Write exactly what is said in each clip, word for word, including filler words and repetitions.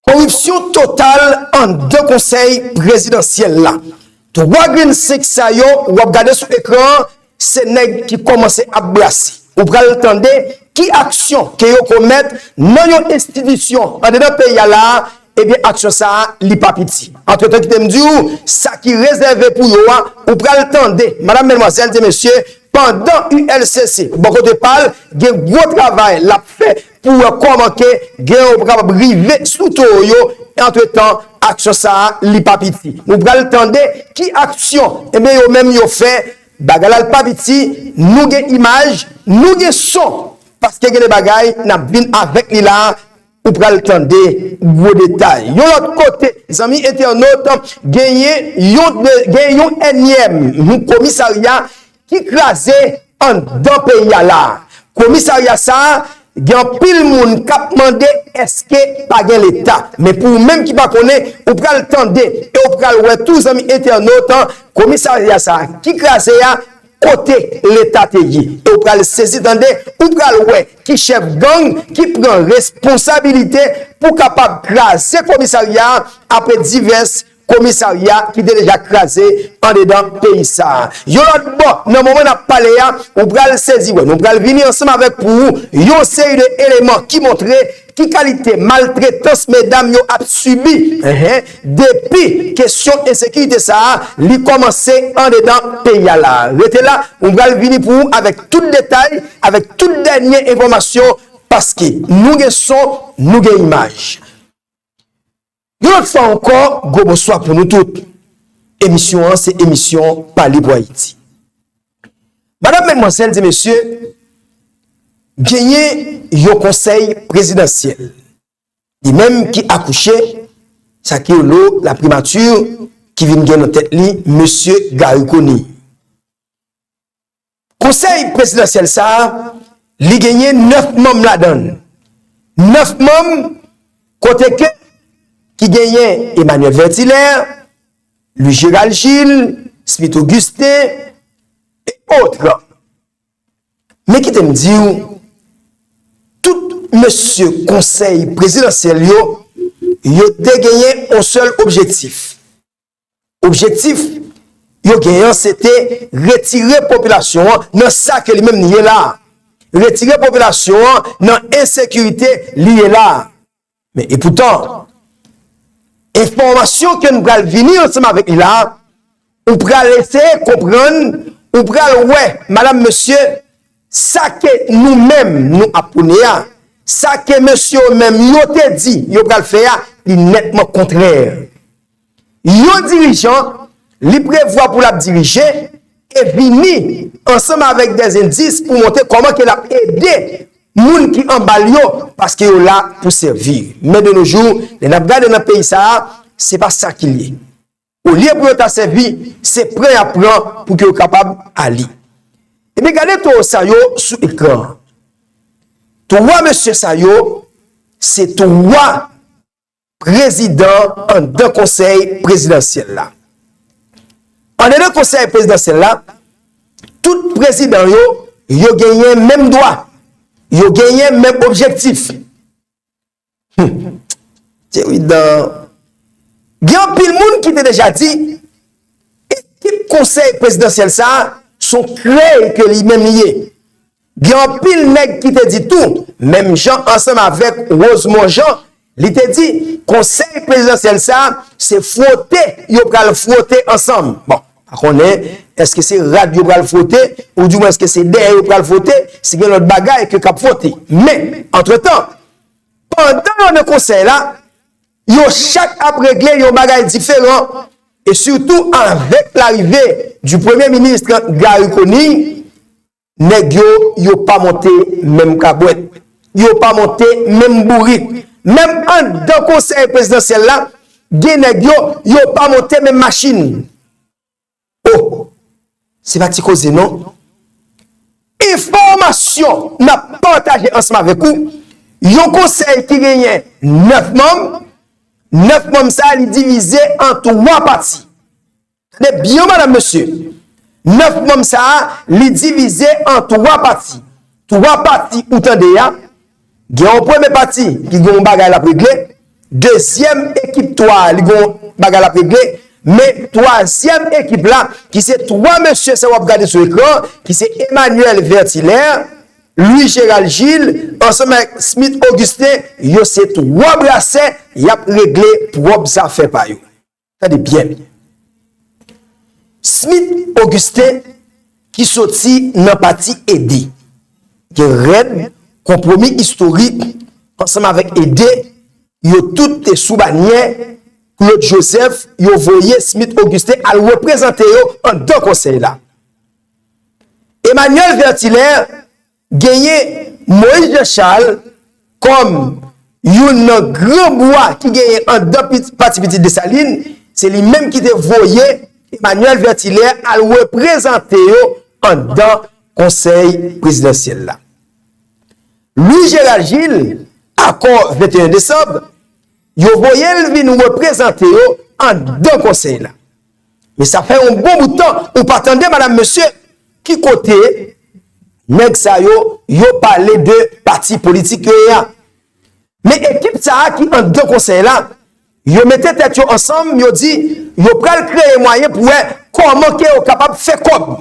Koripsyon total anndan konsèy prezidansyèl la. Twa grenn senk sa yo w ap gade sou ekran an, se nèg ki kòmanse ap brase. Ou pral tande ki aksyon ke yo komèt nan yon enstitisyon andedan peyi a la a, ebyen, aksyon sa a, li pa piti. Antretan, kite m di w, sa ki rezève pou yo a, ou pral tande, madam, medmwazèl e mesye, pandan U L C C, bò kote pa l, gen gwo travay l ap fè pou wè kòman ke gen yon kapab rive sou towo yo. Antretan, aksyon sa a, li pa piti. Nou pral tande ki aksyon, ebyen, yo menm yo fè. Bagay la, l pa piti. Nou gen imaj, nou gen son. Paske gen de bagay, n ap vin avèk li la a, ou pral tande gwo detay. Yon lòt kote, zanmi entènot, genyen yon, de, gen yon ènyèm komisarya ki kraze anndan peyi a la. Komisarya sa a, gen anpil moun k ap mande èske pa gen Leta. Men pou ou menm ki pa konnen, ou pral tande e ou pral wè tou, zanmi entènot, komisarya sa a ki kraze a, kote Leta te ye. E ou pral sezi tande, ou pral wè ki chèf gang ki pran responsabilite pou kapab kraze komisarya a apre divès komisarya ki te deja kraze andedan peyi sa a. Yon lòt bò, nan moman n ap pale a, ou pral sezi wè. Nou pral vini ansanm avèk pou ou yon seri de eleman ki montre ki kalite maltretans medam yo ap sibi, enhen, depi kesyon ensekirite sa a, li kòmanse andedan peyi a la. Rete la, nou pral vini pou ou avèk tout detay, avèk tout dènye enfòmasyon, paske nou gen son, nou gen imaj. Yon lòt fwa ankò, gwo bonswa pou nou tout. Emisyon an se emisyon Pale pou Ayiti. Madam, medmwazèl e mesye, genyen yon konsèy prezidansyèl, li menm ki akouche, sa ki rele la primati, ki vin gen nan tèt li mesye Garry Conille. Konsèy prezidansyèl sa a, li genyen nèf manm ladan l. Nèf manm kote ke ki genyen Emmanuel Vertilaire, Louis Gérald Gilles, Smith Augustin, et autres. Men kite m di w, tout mesye konsèy prezidansyèl yo, yo te genyen yon sèl objektif. Objektif yo genyen an, se te retire popilasyon an nan sa ke li menm li ye la a. Retire popilasyon an nan ensekirite li ye la a. Men epoutan, enfòmasyon ke n pral vini ansanm avèk li la a, ou pral eseye konprann, ou pral wè, madam, mesye, sa ke nou menm nou ap pwone a, sa ke mesye yo menm yo te di yo pral fè a, li nètman kontrè. Yon dirijan, li prevwa pou l ap dirije e vini ansanm avèk dè endis pou montre kòman ke l ap ede moun ki anba l yo, paske yo la pou sèvi. Men de nos jours, lè n ap gade nan peyi sa a, se pa sa ki l ye. Olye pou yo ta sèvi, se pran y ap pran pou ke yo kapab ale. Ebyen, gade towo sa yo sou ekran an. Twa mesye sa yo, se twa prezidan anndan konsèy prezidansyèl la. Anndan konsèy prezidansyèl la, tout prezidan yo, yo genyen menm dwa, yo genyen menm objektif. Hmm. Thierry Dan. Gen anpil moun ki te deja di, ekip konsèy prezidansyèl sa a, se yon krèy ke li menm li ye. Gen anpil nèg ki te di tou, menm jan ansanm avèk Rosemond Jean, li te di, konsèy prezidansyèl sa a, se fwote yo pral fwote ansanm. Bon, pa konnen, èske se rad yo pral fwote, oudimwen èske se dèyè yo pral fwote, si gen lòt bagay ke k ap fwote. Men, antretan, pandan yo nan konsèy la, yo chak ap regle yon bagay diferan, e sitou avèk larive du premye minis Garry Conille, nèg yo, yo pa monte menm kabwèt, yo pa monte menm bourik. Menm anndan konsèy prezidansyèl la, gen nèg yo, yo pa monte menm machin. Oh, se pa ti koze non. Enfòmasyon n ap pataje ansanm avèk ou, yon konsèy ki genyen nèf manm, nèf manm sa a li divize an twa pati. Tande byen, madam, mesye. Nèf manm sa a, li divize an twa pati. Twa pati ou tande a, gen yon premye pati ki gen yon bagay l ap regle, dezyèm ekip twa a, li gon bagay l ap regle, men twazyèm ekip la, ki se twa mesye sa w ap gade sou ekran, ki se Emmanuel Vertilaire, Louis Gérald Gilles, ansanm avèk Smith Augustin, yo se twa brasè, y ap regle pwòp zafè pa yo. Tande byen. Smith Augustin, ki soti nan pati Ede, gen rèd konpwomi istorik ansanm avèk Ede, yo tout te sou banyè Claude Joseph, yo voye Smith Augustin al reprezante yo anndan konsèy la. Emmanuel Vertilaire genyen Moïse Jean Charles kòm youn nan gran bwa ki genyen anndan pit- Pati Pitit Desalin, se li menm ki te voye Emmanuel Vertilaire al reprezante yo anndan konsèy prezidansyèl la. Louis Gérald Gilles, akò venteyen desanm, yo voye l vin reprezante yo anndan konsèy la. Men sa fè yon bon bout tan ou pa tande, madanm, mesye, ki kote nèg sa yo, yo pale de pati politik yo ye a. Men ekip sa a ki anndan konsèy la, yo mete tèt yo ansanm, yo di yo pral kreye mwayen pou wè kòman ke yo kapab fè kòb.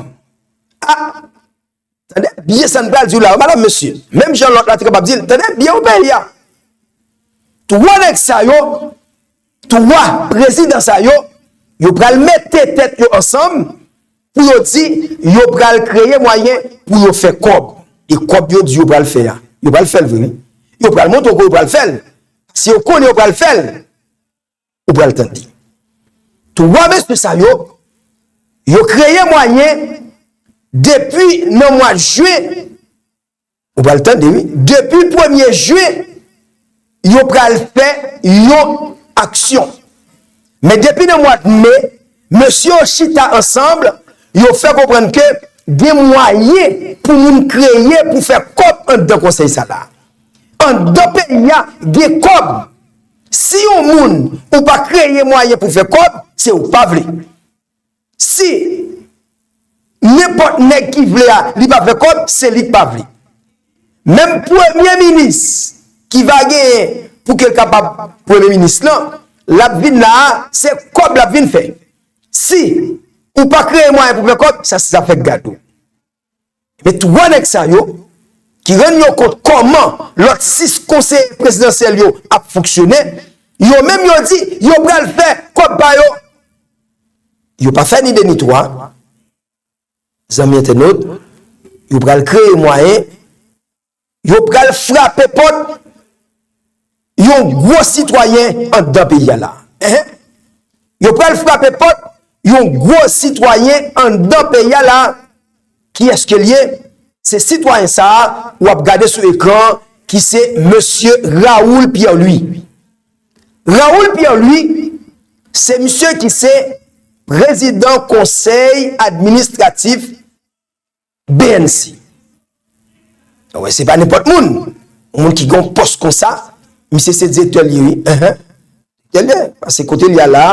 A, tande byen sa n pral di w la, madanm, mesye. Menm jan lòt la te kapab di l, tande byen w peyi a. Twa nèg sa yo, twa prezidan sa yo, yo pral mete tèt yo ansanm pou yo di yo pral kreye mwayen pou yo fè kòb. E kòb yo di yo pral fè a, yo pral fè l vre, wi. Yo pral montre w ke yo pral fè l. Si yo konnen yo pral fè l, ou pral tande. Twa mesye sa yo, yo kreye mwayen depi nan mwa jen, ou pral tande, wi. Depi premye jen, yo pral fè yon aksyon. Men depi nan mwa me, mesye yo chita ansanm, yo fè konprann ke gen mwayen pou moun kreye, pou fè kòb anndan konsèy sa la. Anndan peyi a, gen kòb. Si yon moun ou pa kreye mwayen pou fè kòb, se ou pa vle. Si nenpòt nèg ki vle a, li pa fè kòb, se li k pa vle. Menm premye minis ki va genyen pou ke l kapab premye minis lan, l ap vin la a, se kòb l ap vin fè. Si ou pa kreye mwayen pou fè kòb, sa se zafè gado. Men twa nèg sa yo, ki rann yo kont kòman lòt sis konseye prezidansyèl yo ap fonksyone, yo menm yo di yo pral fè kòb pa yo. Yo pa fè ni de ni twa. Zanmi entènot, yo pral kreye mwayen, yo pral frape pòt yon gwo sitwayen anndan peyi a la. Enhen. Yo pral frape pòt yon gwo sitwayen anndan peyi a la. Kiyès ke l ye? Se sitwayen sa a w ap gade sou ekran an, ki se mesye Raoul Pierre-Louis. Raoul Pierre-Louis, se misye ki se prezidan konsèy administratif B N C. Wè, se pa nenpòt moun. Yon moun ki gen yon pòs konsa, misye se direktè l ye, wi. Enhen. Direktè l ye, paske kote l ye a la,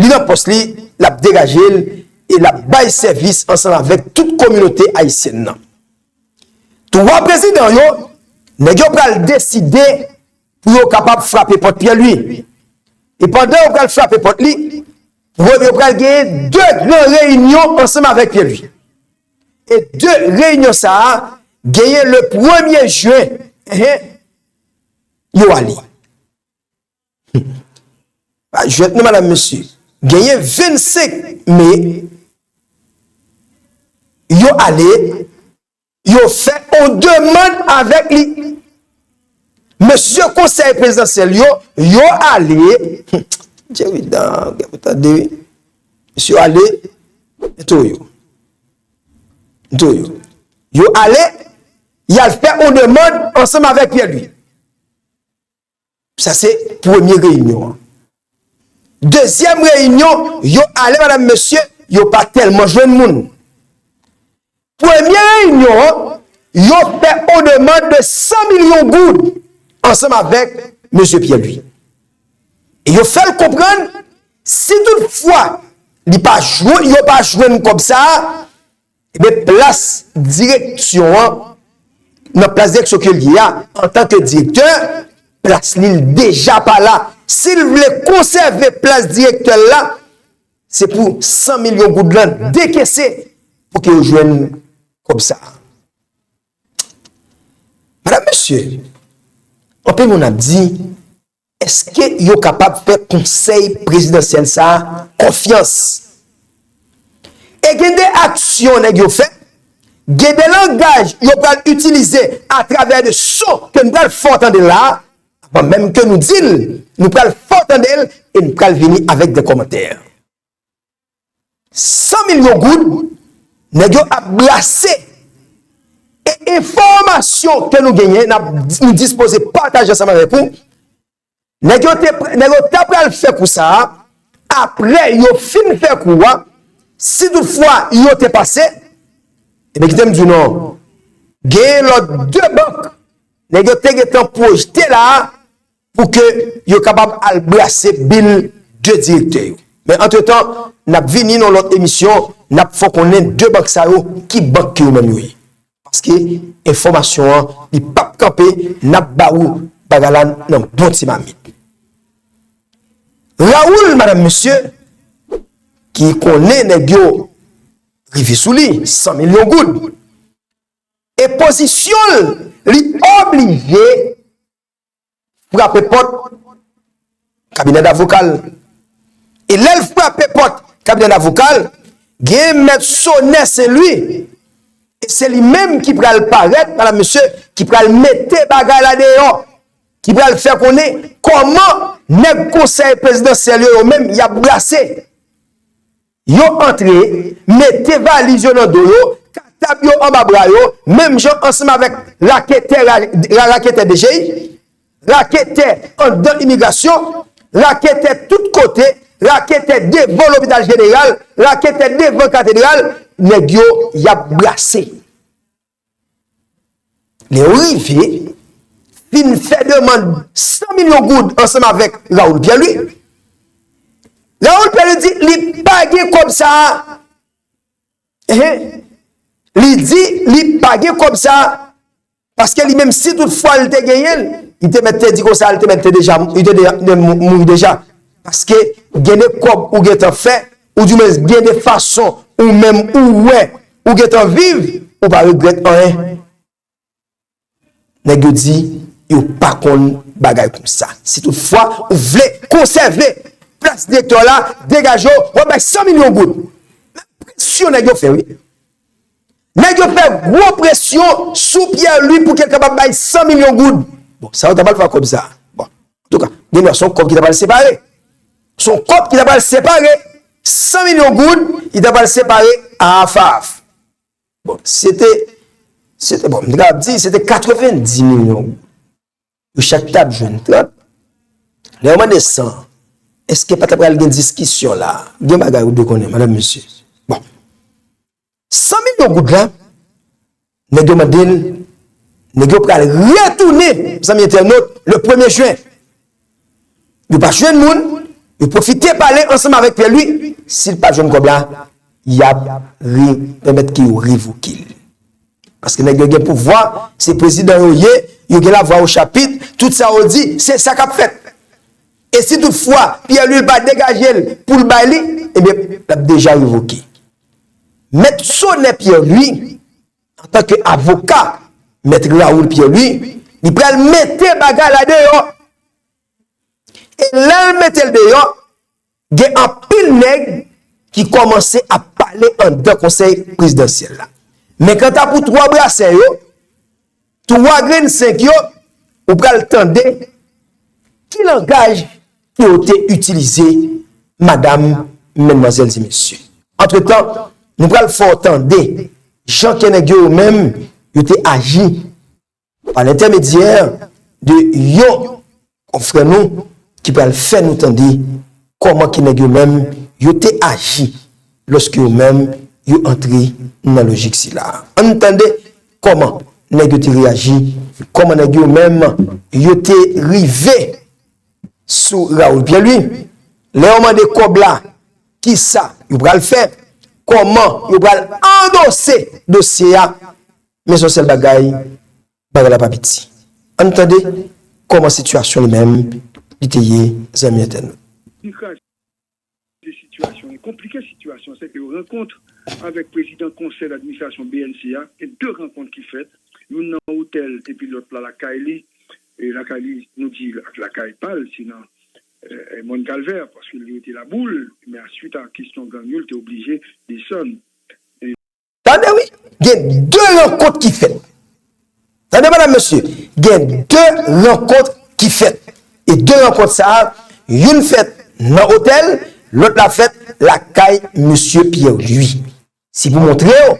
li nan pòs li, l ap degaje l e l ap bay sèvis ansanm avèk tout kominote ayisyèn nan. Twa prezidan yo, nèg yo pral deside pou yo kapab frape pòt Pierre-Louis. E pandan yo pral frape pòt li, pou yo pral genyen de gran reyinyon ansanm avèk Pierre-Louis. E de reyinyon sa a genyen le premye jen. Enhen. Yo ale. Pa jwèt non, madanm, mesye. Genyen vennsenk me, yo ale, yo fè yon demann avèk li. Mesye konsèy prezidansyèl yo, yo ale. Jerry Dan, gen pou tande, wi. Mesye yo ale, men tou yo. Men tou yo. Yo ale, y al fè yon demann ansanm avèk Pierre-Louis. Sa se premye reyinyon an. Dezyèm reyinyon, yo ale, madanm, mesye, yo pa tèlman jwenn moun. Premye reyinyon an, yo fè yon demann de san milyon goud ansanm avèk mesye Pierre-Louis. E yo fè l konprann, si toutfwa li pa jwenn, yo pa jwenn kòb sa a, ebyen, plas direksyon an, nan plas direksyon ke l ye a, antanke direktè, plas li, l deja pa la. Si l vle konsève plas direktè l la, se pou san milyon goud lan dekese pou ke yo jwenn kòb sa a. Madanm, mesye, anpil moun ap di, èske yo kapab fè konsèy prezidansyèl sa a konfyans? E gen de aksyon nèg yo fè, gen de langaj yo pral itilize atravè de son ke n pral fè w tande la a, avan menm ke nou di l, nou pral fè w tande l e n pral vini avèk de kòmantè. San milyon goud, nèg yo ap brase. E enfòmasyon ke nou genyen, n ap, nou dispoze pataje ansanm avèk ou. Nèg yo te, nèg yo ta pral fè kou sa a, apre yo fin fè kou a, si toutfwa yo te pase, ebyen kite m di w non, gen lòt de bank, nèg yo te gentan pwojte la a, pou ke yo kapab al brase bil de direktè yo. Men antretan, n ap vini nan lòt emisyon, n ap fè w konnen de bank sa yo, ki bank ke yo menm yo ye. Paske enfòmasyon an, li p ap kanpe, n ap ba ou bagay la nan bon ti mamit. Raoul, madanm, mesye, ki konnen nèg yo rive sou li, san milyon goud. E pozisyon l, li oblije frape pòt kabinè davoka l. E lè l frape pòt kabinè davoka l, gen mèt Sonè Sen Lwi. E se li menm ki pral parèt, madanm, mesye, ki pral mete bagay la deyò, ki pral fè konnen kòman nèg konsèy prezidansyèl yo, yo menm, y ap brase. Yo antre, mete valiz yo nan do yo, katab yo anba bra yo, menm jan ansanm avèk raketè, ra-, ra-, raketè D G I, raketè anndan imigrasyon, raketè tout kote, raketè devan lopital jeneral, raketè devan katedral, nèg yo, y ap brase. Lè yo rive, fin fè demann san milyon goud ansanm avèk Raoul Pierre Louis. Raoul Pierre Louis di li pa gen kòb sa a. Ehe. Li di li pa gen kòb sa a. Paske li menm, si tout fwa l te genyen l, li te mèt te di konsa, li te mèt te deja, li te deja, te mou-, mouri deja. Paske gen de kòb ou gentan fè, oudimwen gen de fason ou menm ou wè, ou gentan viv, ou pa regrèt anyen. Nèg yo di, yo pa konn bagay konsa. Si tout fwa ou vle konsève plas direktè la, degaje w, w ap bay san milyon goud. Men presyon nèg yo fè, wi. Nèg yo fè gwo presyon sou Pierre Louis pou ke l kapab bay san milyon goud. Bon, sa yo ta pral fè ak kòb sa a? Bon, antouka, gen dwa se yon kòb ki ta pral separe. Se yon kòb ki ta pral separe. San milyon goud, li ta pral separe a Fav. Bon, se te, se te, bon, m te kapab di, se te katrevendis milyon goud. Yo chak t ap jwenn trant. Lè yo mande san, èske pa ta pral gen diskisyon la? Gen bagay ou dwe konnen, madanm, mesye. Bon. San milyon goud la, nèg yo mande l, nèg yo pral retounen, zanmi entènot, le premye jen. Yo pa jwenn moun, yo pwofite pale ansanm avèk Pierre Louis. Si l pa jwenn kòb la, y ap re-, pèmèt ke yo revoke l. Paske nèg yo gen pouvwa, se prezidan yo ye, yo gen lavwa o chapit, tout sa yo di, se sa k ap fèt. E si toutfwa Pierre Louis pa degaje l pou l bay li, ebyen, l ap deja revoke. Mèt Sonè Pierre Louis, antanke avoka Mèt Raoul Pierre Louis, li pral mete bagay la deyò. E lè l mete l deyò, gen anpil nèg ki kòmanse ap pale anndan konsèy prezidansyèl la. Men kanta pou twa brasè yo, twa grenn senk yo, ou pral tande ki langaj ke yo te itilize, madanm, medmwazèl e mesye. Antretan, nou pral fè w tande jan ke nèg yo, yo menm, yo te aji pa lentèmedyè de yon konfrè nou ki pral fè nou tande kòman ke nèg yo menm yo te aji lòske yo menm yo antre nan lojik sila. Ann tande kòman nèg yo te reyaji, kòman nèg yo menm yo te rive sou Raoul Pierre Louis. Lè yo mande kòb la, kisa yo pral fè, kòman yo pral andose dosye a, men se yon sèl bagay, bagay la pa piti. Ann tande kòman sitiyasyon li menm li te ye, zanmi entènot. Li kraze sitiyasyon, li konplike sitiyasyon, se ke rankontre avèk prezidan konsèy d'administrasyon B N C a, gen de rankont ki fèt, youn nan otèl epi lòt la lakay li, e lakay li, nou di lakay pa l, se nan Mòn Kalvè, paske li rete Laboul, men aswit a kesyon gang yo, li te oblije desann. Tande wi, gen de rankont ki fèt. Tande madanm mesye, gen de rankont ki fèt. E de rankont sa a, youn fèt nan otèl, lòt la fèt lakay mesye Pierre Louis. Se pou montre w,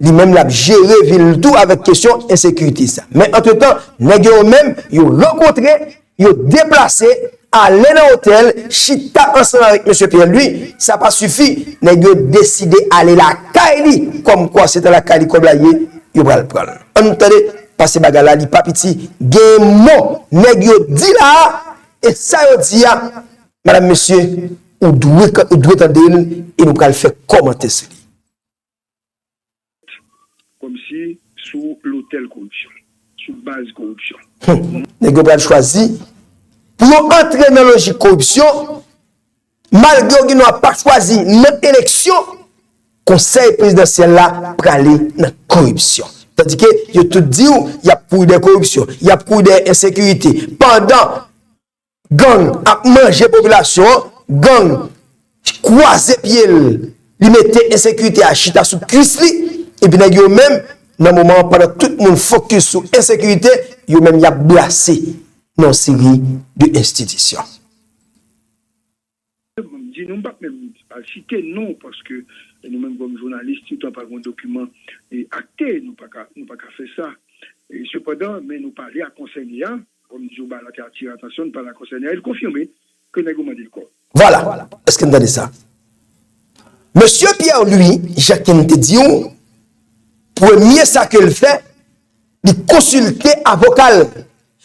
li menm l ap jere vil tou avèk kesyon ensekirite sa. Men antretan, nèg yo menm, yo rankontre, yo deplase, ale nan otèl, chita ansanm avèk mesye Pierre Louis, sa pa sifi, nèg yo deside ale lakay li, kòmkwa se ta lakay li kòb la ye, yo pral pran l. Ann tande, pase bagay la, li pa piti, gen mo, nèg yo di la a, e sa yo di a, madanm mesye, ou dwe, ou dwe tande l, e nou pral fè kòmantè sou li. Kòmsi sou lotèl koripsyon, sou baz koripsyon. Nèg yo pral chwazi pou yo antre nan lojik koripsyon, malgre yo gen dwa pa chwazi nan eleksyon, konsèy prezidansyèl la prale nan koripsyon. Tandike yo tout di w y ap kouri dèyè koripsyon, y ap kouri dèyè ensekirite, pandan gang ap manje popilasyon an, gang kwaze pye l, li mete ensekirite a chita sou kwis li, epi nèg yo menm, nan moman an, pandan tout moun fokis sou ensekirite, yo menm y ap brase nan yon seri de enstitisyon. M di nou, m p ap menm al site non, paske nou menm kòm jounalis, toutan pa gen yon dokiman akte, nou pa ka, nou pa ka fè sa. Sepandan, men nou pale ak konsène a, kòm m di w, ba l atire atansyon, nou pale ak konsène a, e l konfime ke nèg yo mande l kòb. Vwala, èske n tande sa? Mesye Pierre Louis, jan ke m te di w, premye sa ke l fè, li konsilte avoka l.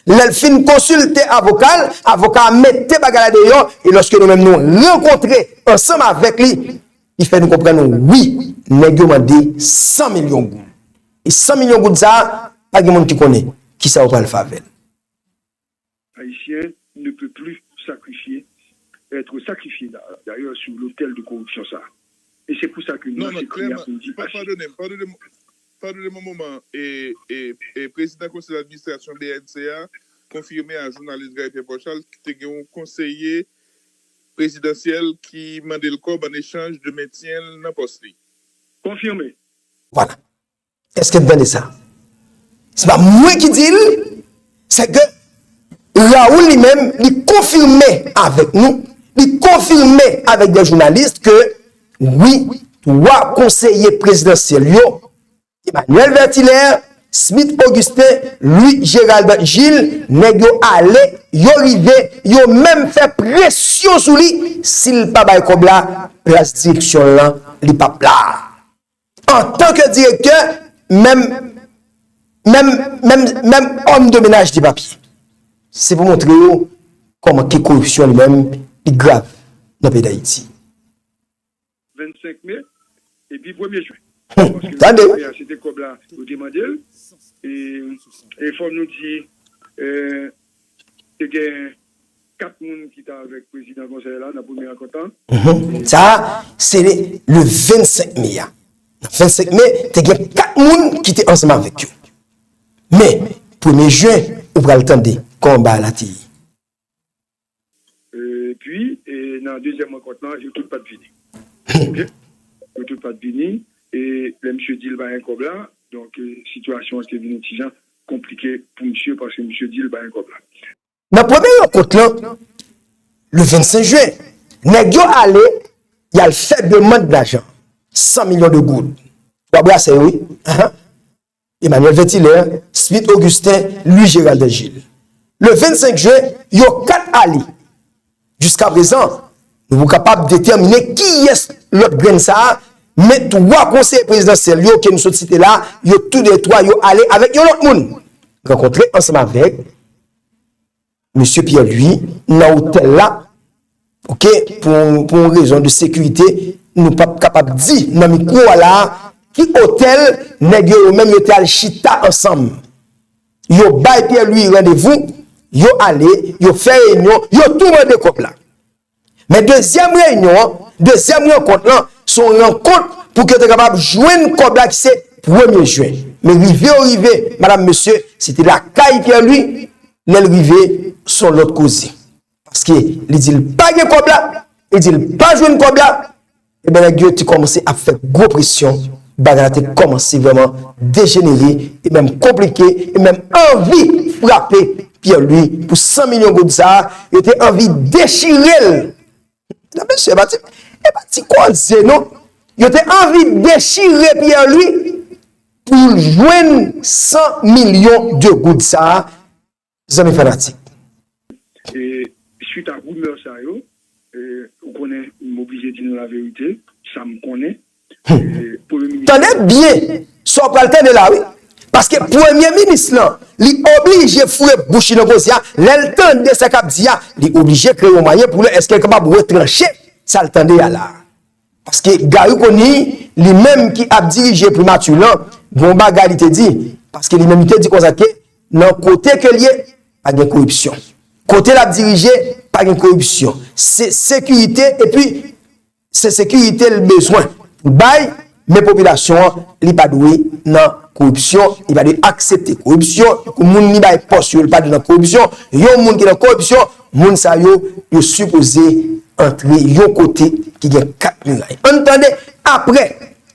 Lè l fin konsilte avoka l, avoka a mete bagay la deyò, e lòske nou menm nou rankontre ansanm avèk li, li fè nou konprann wi, nèg yo mande san milyon goud. E san milyon goud sa a, pa gen moun ki konnen kisa yo pral fè avè l. Haïtien ne peut plus sacrifier, être sacrifié d'ailleurs sur l'autel de corruption sa. E se pou sa ke nou nan sekirite a pou n di achte. Padone m, padone m, padone m yon moman. E, e, e prezidan konsèy administrasyon B N C a konfime a jounalis Guy Pierre Paul Charles ki te gen yon konseye prezidansyèl ki mande l kòb an echanj de mentyen l nan pòs li. Konfime. Vwala. Èske n tande sa? Se pa mwen ki di l, se ke Raoul li menm, li konfime avèk nou, li konfime avèk de jounalis ke wi, twa konseye prezidansyèl yo, Emmanuel Vertilaire, Smith Augustin, Louis Gérald Gilles, nèg yo ale, yo rive, yo menm fè presyon sou li, si l pa bay kòb la, plas direksyon l lan, li p ap la. Antanke direktè, menm, menm, menm, menm òm de menaj de papye. Se pou montre yo kòman ke koripsyon li menm, li grav nan peyi Dayiti. vennsenk me, epi premye jen. Tande wi. Se te kòb la, yo te mande l. E, e fò nou di, e, te gen kat moun ki t avèk prezidan konsèy la nan premye rankont lan. Sa a, se le vennsenk me a. Nan vennsenk me, te gen kat moun ki te ansanm avèk yo. Men, premye jen, ou pral tande kòman bagay la te ye. Epi, e, nan dezyèm rankont lan, yo tout pa t vini. Yo tout pa t vini. E lè misye di l pa gen kòb la, donk, e, sitiyasyon an te vin yon ti jan konplike pou misye paske misye di l pa gen kòb la. Nan premye rankont lan, le vennsenk jen, nèg yo ale, y al fè demann lajan, san milyon de goud. W ap brase yo, wi. Ahan. Emmanuel Vertilaire, Smith Augustin, Louis Gérald Gilles. Le vennsenk jen, yo kat ale. Jiskaprezan, nou poko kapab detèmine kiyès lòt grenn sa a, men twa konseye prezidansyèl yo ke nou sot site la, yo toulètwa yo ale avèk yon lòt moun. Rankontre ansanm avèk mesye Pierre Louis nan otèl la, oke, pou, pou yon rezon de sekirite, nou p ap kapab di nan mikwo a la a ki otèl nèg yo, yo menm yo te al chita ansanm. Yo bay Pierre Louis randevou, Yo ale, yo fè reyinyon, yo tou mande kòb la. Men dezyèm reyinyon an, dezyèm rankont lan, se yon rankont pou ke yo te kapab jwenn kòb la ki se premye jen. Men rive yo rive, madam, mesye, se te lakay Pierre Louis, lè l rive, se yon lòt koze. Paske li di l pa gen kòb la, li di l pa jwenn kòb la, ebyen, nèg yo te kòmanse ap fè gwo presyon, bagay la te kòmanse vrèman dejenere, e menm konplike, e menm anvi frape Pierre Louis pou san milyon goud sa a, yo te anvi dechire l. Mesye, e pa ti, e pa ti koze, non. Yo te anvi dechire Pierre Louis pou l jwenn san milyon de goud sa a, zanmi fanatik. E, swit a rimè sa yo, e, ou konnen, m oblije di nou laverite, sa m konnen. E, Premye Minis. Tande byen sa w pral tande la, wi. Paske Premye Minis lan, li oblije foure bouch li nan koze a. Lè l tande sa k ap di a, li oblije kreye yon mwayen pou l èske l kapab retranche sa l tande a la. Paske Garry Conille, li menm ki ap dirije primati lan, gen yon bagay li te di. Paske li menm li te di konsa ke nan kote ke l ye, pa gen koripsyon. Kote l ap dirije, pa gen koripsyon. Se sekirite, epi se sekirite l bezwen pou l bay, men popilasyon an, li pa dwe nan koripsyon, li pa dwe aksepte koripsyon, moun li bay pòs yo, li pa dwe nan koripsyon, yon moun ki nan koripsyon, moun sa yo, yo sipoze antre yon kote ki gen kat miray. Ann tande, apre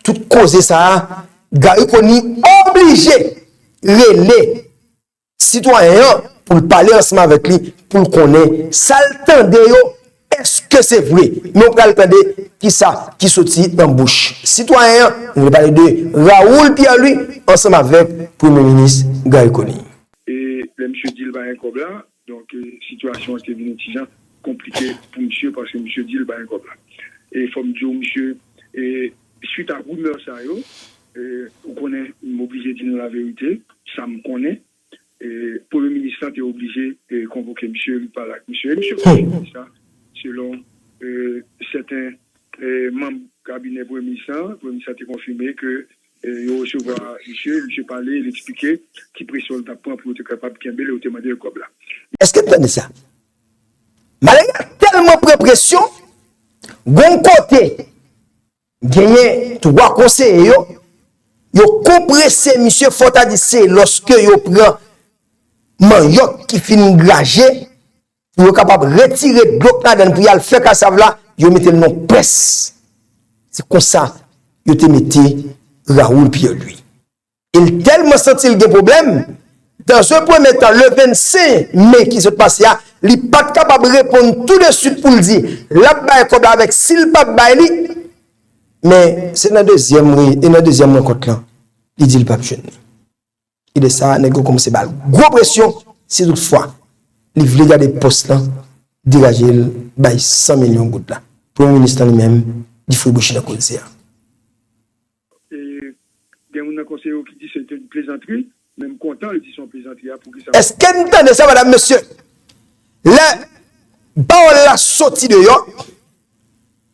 tout koze sa a, Garry Conille oblije rele sitwayen an pou l pale ansanm avèk li, pou l konnen sa l tande yo, èske se vre? Men w pral tande kisa ki soti nan bouch sitwayen an. Nou pale de Raoul Pierre Louis ansanm avèk Premye Minis Garry Conille. E lè misye di l pa gen kòb la, donk, e, sitiyasyon an te vin yon ti jan konplike pou misye paske misye di l pa gen kòb la. E fò m di w, misye, e, swit a rimè sa yo, e, ou konnen, m oblije di nou laverite, sa m konnen, e, Premye Minis lan te oblije, e, konvoke misye, li pale ak misye. E misye konfime sa, selon, e, sèten, e, manm kabinè Premye Minis lan, Premye Minis lan te konfime ke, e, yo resevwa misye, misye pale, li eksplike ki presyon li t ap pran pou yo te kapab kenbe l e yo te mande l kòb la. Èske n tande sa? Malere a tèlman pran presyon, gon kote, genyen twa konseye yo, yo konprese misye, fò ta di se lòske yo pran manyòk ki fin graje, pou yo kapab retire dlo k ladan l pou y al fè kasav la, yo mete l nan yon près. Se konsa yo te mete Raoul Pierre Louis. E l tèlman santi l gen pwoblèm, dans un premier temps, le vennsenk me ki sot pase a, li pa t kapab reponn tou de swit pou l di l ap bay kòb la avèk si l p ap bay li. Men se nan dezyèm, e nan dezyèm rankont lan, li di l p ap jwenn li. E de sa, nèg yo kòmanse ba l gwo presyon, si toutfwa li vle gade pòs lan, degaje l, bay san milyon goud la. Premye Minis lan li menm, li foure bouch li nan koze a. E gen moun nan konseye yo ki di se te yon plezantri, men m kontan li di se yon plezantri a, poukisa? Èske n tande sa, madam, mesye? Lè pawòl la soti deyò,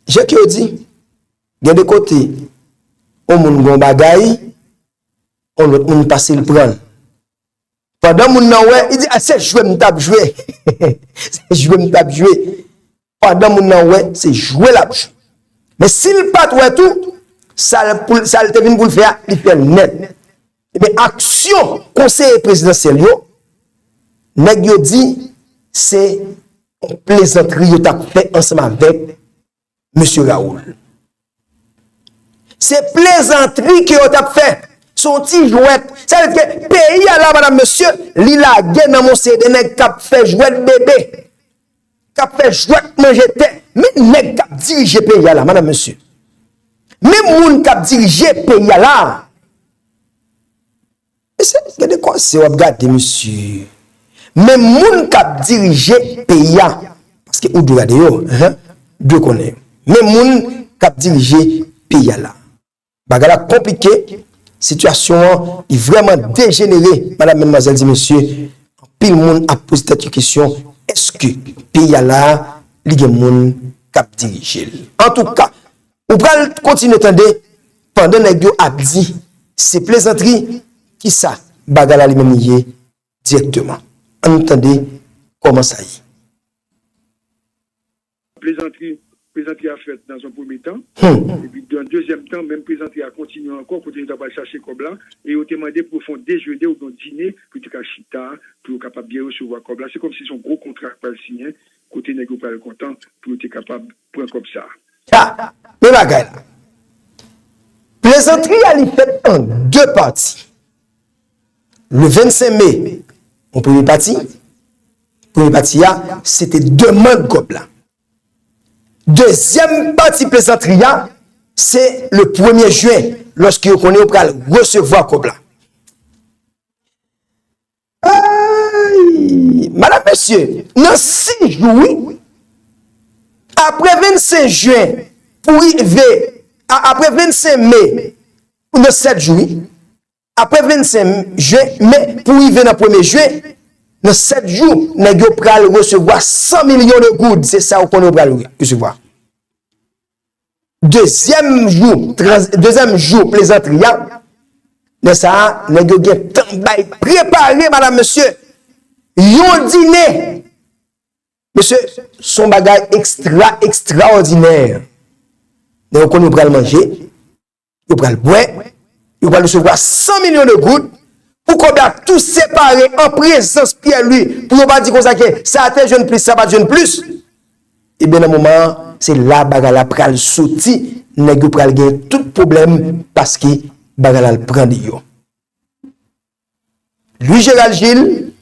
jan ke yo di, gen de kote, yon moun gen yon bagay, yon lòt moun pase l pran l. Pandan moun nan wè, li di, a, se jwe m t ap jwe. Se jwe m t ap jwe. Pandan moun nan wè, se jwe l ap jwe. Men si l pa t wè tou, sa l pou l, sa l te vin pou l fè a, li fè l nèt. Ebyen, aksyon konseye prezidansyèl yo, nèg yo di se yon plezantri yo t ap fè ansanm avèk mesye Raoul. Se plezantri ke yo t ap fè. Se yon ti jwèt. Sa vle di ke peyi a la, madam, mesye, li lage nan men yon seri de nèg k ap fè jwèt bebe, k ap fè jwèt manje tè. Men nèg k ap dirije peyi a la, madam, mesye. Men moun k ap dirije peyi a la. Mesye, gade kòse w ap gade, mesye. Men moun k ap dirije peyi a, paske ou dwe gade yo, hein, dwe konnen yo. Men moun k ap dirije peyi a la. Bagay la konplike, sitiyasyon an, li vrèman dejenere, madam, medmwazèl, ti mesye. Anpil moun ap poze tèt yo kesyon, èske peyi a la, li gen moun k ap dirije l? Antouka, ou pral kontinye tande pandan nèg yo ap di se plezantri, kisa bagay la li menm li ye dirèkteman. Ann tande Kòman sa ye? Plezantri, plezantri a fèt nan yon premye tan. Epi nan dezyèm tan, menm plezantri a kontinye ankò, kote yo ta pral chache kòb la, e yo te mande pou yo fè yon dejene oubyen yon dine, pou yo te ka chita, pou yo kapab byen resevwa kòb la. Se kòmsi se yon gwo kontra k pral siyen, kote nèg yo pral kontan pou yo te kapab pran kòb sa a. Sa, men bagay la. Plezantri a li fèt an de pati. Le vennsenk me, yon premye pati, premye pati a, se te demann kòb la. Dezyèm pati plezantri a, se le premye jen, lòske yo konnen yo pral resevwa kòb la. Ay, madam, mesye, nan sis jou, wi. Apre vennsenk jen, pou rive, a- apre vennsenk me, nan sèt jou, wi. Apre vennsenk jen, me, pou rive nan premye jen, nan sèt jou, nèg yo pral resevwa san milyon de goud. Se sa ou konnen yo pral resevwa. Dezyèm jou, trans, dezyèm jou plezantri a, lè sa a, nèg yo gen tan bay prepare, madam, mesye, yon dine. Mesye, se yon bagay ekstra, ekstraòdinè. Nèg yo konnen yo pral manje, yo pral bwè, yo pral resevwa san milyon de goud, pou kòb la tou separe an prezans Pierre Louis, pou yo pa di konsa ke sa te jwenn plis, sa pa t jwenn plis. Ebyen, nan moman an, se la bagay la pral soti, nèg yo pral gen tout pwoblèm, paske bagay la l pran deyò. Louis Gérald Gilles,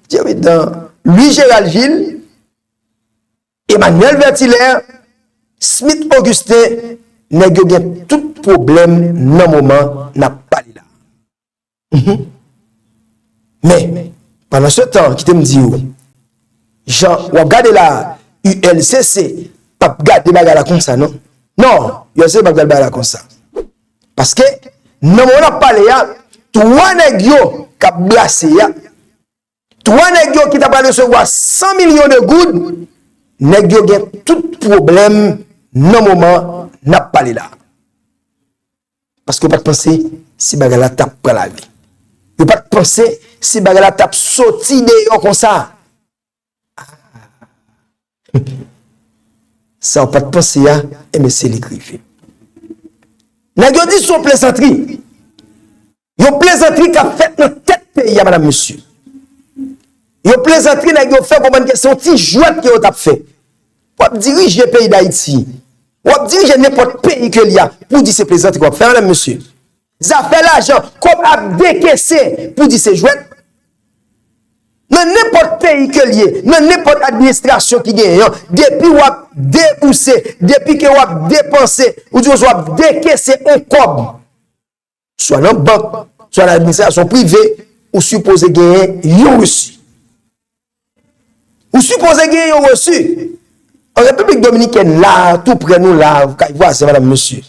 Djeridan, Louis Gérald Gilles, Emmanuel Vertilaire, Smith Augustin, nèg yo gen tout pwoblèm nan moman n ap pale la. Men, pandan se tan, kite m di w, jan w ap gade la, U L C C p ap gade bagay la konsa, non. Non, U L C C p ap gade bagay la konsa. Paske, nan moman n ap pale a, twa nèg yo k ap brase a, twa nèg yo ki ta pral resevwa san milyon de goud, nèg yo gen tout pwoblèm nan moman n ap pale la. Paske yo pa t panse si bagay la t ap pran lari. Yo pa t panse si bagay la t ap soti deyò konsa. Sa w pa t panse a, enben se li k rive. Nèg yo di se yon plezantri. Yon plezantri k ap fèt nan tèt peyi a, madam, mesye. Yon plezantri nèg yo fè konprann ke se yon ti jwèt ke yo t ap fè. W ap dirije peyi Dayiti. W ap dirije nenpòt peyi ke l ye a pou w di se plezantri w ap fè, madam, mesye. Zafè lajan, kòb ap dekese pou di se jwèt. Nan nenpòt peyi ke l ye, nan nenpòt administrasyon ki genyen an, depi w ap debouse, depi ke w ap depanse, ou di w ap dekese yon kòb, swa nan bank, swa nan administrasyon prive, ou sipoze genyen yon resi. Ou sipoze gen yon resi. An Repiblik Dominikèn la, tou prè nou la, kay vwazen, madam, mesye.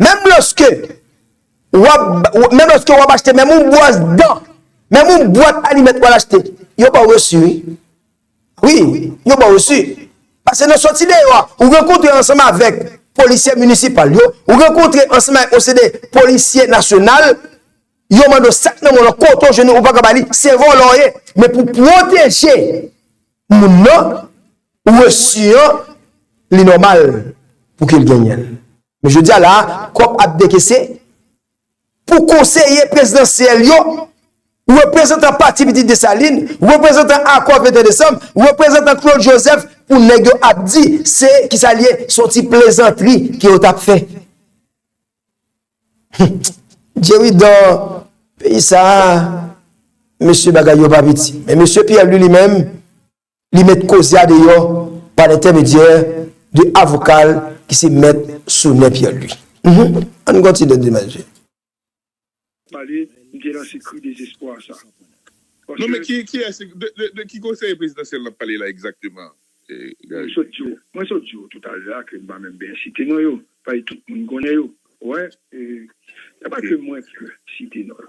Menm lòske w ap, menm lòske w ap achte menm yon bwòs dan, menm yon bwat alimèt w al achte, yo ba w resi, wi. Wi, yo ba w resi. Paske nan sòti deyò a, ou rankontre ansanm avèk polisye minisipal yo, ou rankontre ansanm avèk yon seri de polisye nasyonal, yo mande w sa k nan men w lan, kote w jwenn li, ou pa ka ba li, se vòlè w ye. Men pou pwoteje moun nan, resi an, li nòmal pou ke l genyen l. Men jodi a la a, kòb ap dekese pou konseye prezidansyèl yo, reprezantan Pati Pitit Desalin, reprezantan Akò venntwa desanm, reprezantan Claude Joseph, pou nèg yo ap di se, kisa l ye, se yon ti plezantri ke yo t ap fè. Jerry Dan, peyi sa a, mesye, bagay yo pa piti. Men mesye Pierre Louis li menm, li met koze a deyò pa lentèmedyè de avoka l ki se mèt Soner Pierre Louis. Mhm. Ann kontinye, mesye. Pale, m te lanse kri dezespwa sa. Non, men ki, ki, de, de, de ki konseye prezidansyèl n ap pale la egzakteman? Mwen sot di w, mwen sot di w toutalè a ke m pa menm byen site non yo, paske tout moun konnen yo. Wè, e, se pa ke mwen k site non yo.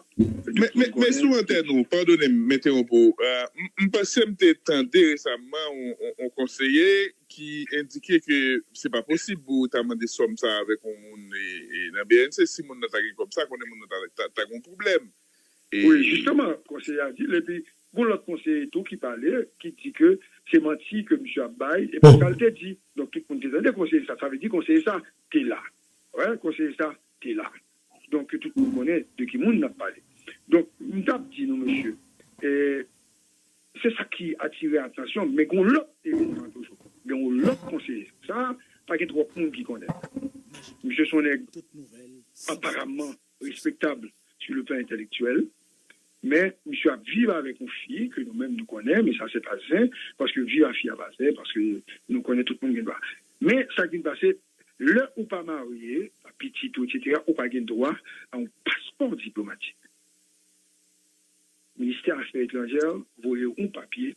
Men, men, men sou antèn ou, padone m, m entewonp ou, euh, m, m panse m te tande resaman yon, yon, yon konseye ki endike ke se pa posib pou w ta mande sòm sa avèk yon moun e, e nan B N C, si moun nan ta gen kòb sa, konnen moun nan ta, ta, ta gen yon pwoblèm. Wi, jisteman, konseye a di l, epi Yon lòt konseye tou ki pale, ki di ke se manti ke misye ap bay, e pa sa l te di. Donk, tout moun te tande konseye sa. Sa vle di konseye sa te la. Wè, konseye sa te la. Donk, tout moun konnen de ki moun n ap pale. Donk, m t ap di nou, mesye, e, se sa ki atire atansyon, men gen yon lòt evenman toujou. Gen yon lòt konseye. Sa, pa gen twòp moun ki konnen. Misye se yon nèg aparamman respektab sur le plan entèlektyèl, men misye ap viv avèk yon fi ke nou menm nou konnen, men sa se pa zen, paske viv a fi a pa zen, paske nou konnen tout moun gen dwa. Men sa ki vin pase, lè ou pa marye, pitit ou, etsetera, ou pa gen dwa a yon paspò diplomatik. Ministè Afè Etranjè voye yon papye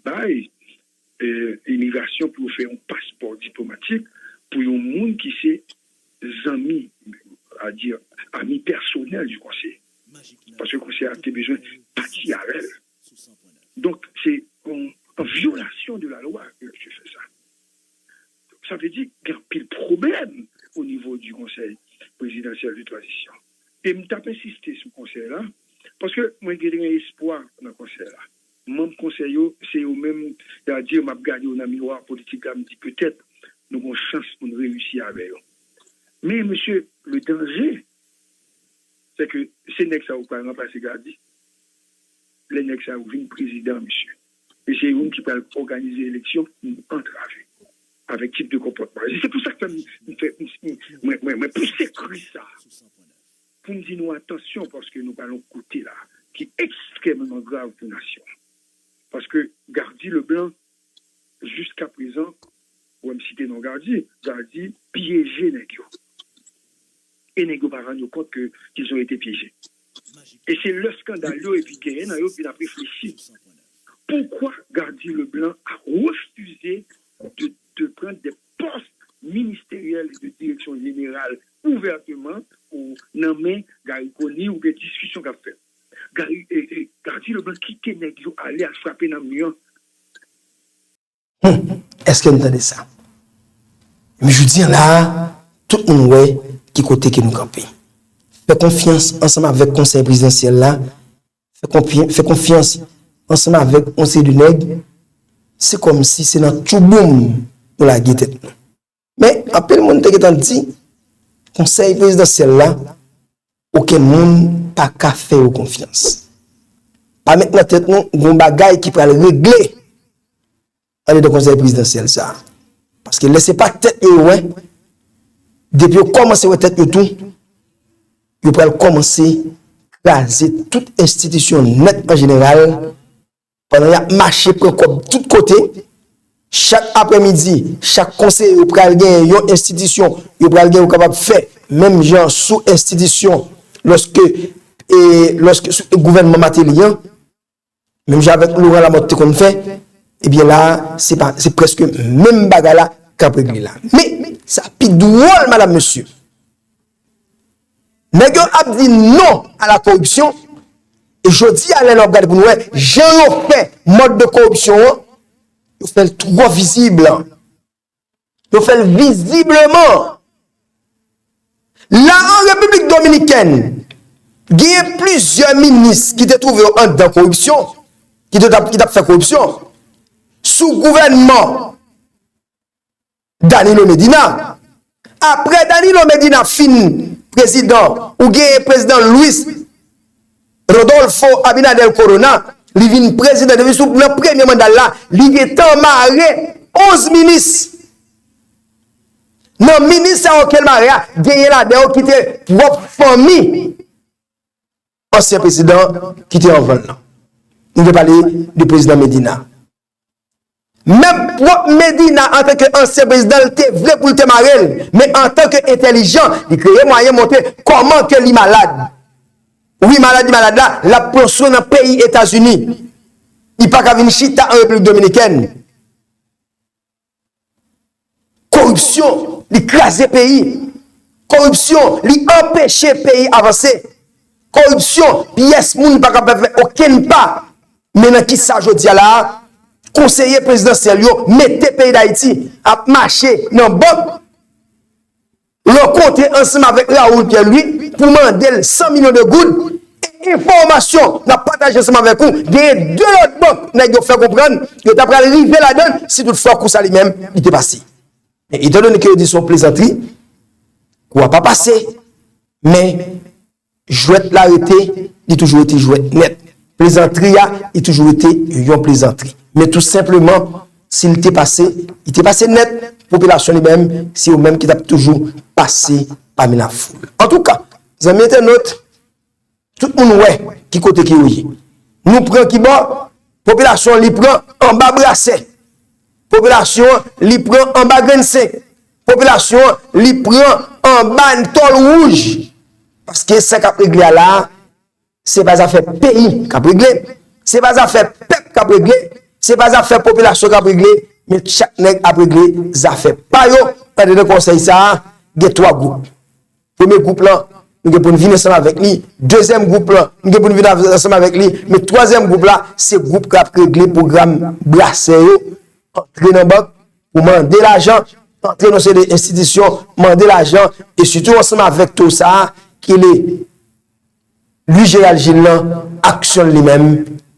bay e, imigrasyon pou yo fè yon paspò diplomatik pou yon moun ki se zanmi, a di, ami pèsonèl di konseye. Paske konseye a te bezwen pati avè l. Donk, se an, an vyolasyon de la lwa ke yo fè sa. Sa vle di gen anpil pwoblèm o nivo di konsèy prezidansyèl de tranzisyon. E m t ap ensiste sou konsèy la, paske mwen gen, gen espwa nan konsèy la. Manm konsèy yo, se yo menm, y a di, m ap gade yo nan miwa politik la, m di, petèt, nou gon chans pou n reyisi avè yo. Men, mesye, le danje, se ke se nèg sa yo pral ranplase Gardy. Lè nèg sa yo vin prezidan, mesye. E se youn ki pral òganize eleksyon pou antrave avèk tip de konpòtman. E se pou sa k fè m, m fè, m, m, mwen, mwen, mwen pouse kri sa pou m di nou atansyon, paske nou pral yon kote la ki ekstrèmman grav pou nasyon. Paske Gardy Leblanc, jiska prezan, wè m site non Gardy, Gardy pyeje nèg yo. E nèg yo pa rann yo kont ke ils ont été piégés. E se lè skandal yo epi genyen nan yo vin ap reflechi. Poukwa Gardy Leblanc a refize de, de prendre des postes ministériels et de direction générale ouvertement ou nan men Garry Conille ou gen diskisyon k ap fèt? Garry, e, e, Gardy Leblanc kite nèg yo ale al frape nan mi an. Hmm, èske n tande sa? Men jodi a la a, tout moun wè ki kote ke nou kanpe. Fè konfyans ansanm avèk konsèy prezidansyèl la, fè konfy- fè konfyans ansanm avèk yon seri de nèg, se kòmsi se nan tchouboum nou lage tèt nou. Men anpil moun te gentan di konsèy prezidansyèl la, okenn moun pa ka fè yo konfyans. Pa met nan tèt nou gon bagay ki pral regle andedan konsèy prezidansyèl sa a. Paske lè se pa tèt yo yo wè, depi yo kòmanse wè tèt yo tou, yo pral kòmanse kraze tout enstitisyon nèt an jeneral, pandan y ap mache pran kòb tout kote, chak aprèmidi, chak konseye yo pral gen yon enstitisyon, yo pral gen yo kapab fè menm jan sou enstitisyon lòske, e, lòske sou gouvènman Martelly an, menm jan avèk Laurent Lamothe te konn fè, ebyen la a, se pa, se prèske menm bagay la k ap regle la. Men, sa pi dwòl, madam, mesye. Nèg yo ap di non a la koripsyon, e jodi a lè n ap gade pou n wè jan yo fè mòd de koripsyon an, yo fè l twò vizib. Yo fè l vizibleman. La an Repiblik Dominikèn, genyen plizyè minis ki te twouve yo anndan koripsyon, ki te t ap, ki t ap fè koripsyon sou gouvènman Danilo Medina. Apre Danilo Medina fin prezidan, ou genyen prezidan Luis Rodolfo Abinader Corona, li vin prezidan depi sou nan premye manda l la, li gentan mare onz minis. Nan minis sa yo ke l mare a, genyen ladan yo ki te pwòp fanmi ansyen prezidan ki te anvan l lan. Nou te pale de prezidan Medina. Menm pwòp Medina, antanke ansyen prezidan, l te vle pou l te mare l, men antanke entèlijan, li kreye mwayen montre kòman ke li malad. Wi, maladi malad la, l ap pran swen nan peyi Etazini. Li pa ka vin chita an Repiblik Dominikèn. Koripsyon, li kraze peyi. Koripsyon, li anpeche peyi avanse. Koripsyon, pyès moun pa kapab fè okenn pa. Men nan kisa jodi a la a, konseye prezidansyèl yo mete peyi Dayiti ap mache nan bank, rankontre ansanm avèk Raoul Pierre Louis pou mande l san milyon de goud, e enfòmasyon n ap pataje ansanm avèk ou, genyen de lòt bank nèg yo fè konprann yo ta pral rive ladan l si toutfwa kou sa li menm li te pase. Men etandone ke yo di se yon plezantri, kou a pa pase, men jwèt la rete, li toujou rete jwèt nèt. Plezantri a, li toujou rete yon plezantri. Men tou senpleman, si l te pase, li te pase nèt, popilasyon li menm, se yo menm ki t ap toujou pase pami lafoul. Antouka, zanmi entènot, tout moun wè ki kote ke yo ye. Nou pran ki bò, popilasyon li pran anba brasè. Popilasyon li pran anba grenn senk. Popilasyon li pran anba tòl wouj. Paske sa k ap regle a la, se pa zafè peyi k ap regle, se pa zafè pèp k ap regle, se pa zafè popilasyon k ap regle, men chak nèg ap regle zafè pa yo. Andedan konsèy sa a, gen twa gwoup. Premye gwoup lan, nou gen pou n vin ansanm avèk li. Dezyèm gwoup lan, nou gen pou n vin ansanm avèk li. Men twazyèm gwoup la, se gwoup k ap regle pwogram brasè yo, antre nan bank pou mande lajan, antre nan seri de enstitisyon, mande lajan, e sitou ansanm avèk tou sa a, ki le Louis Gérald Gilles lan, aksyon l li menm,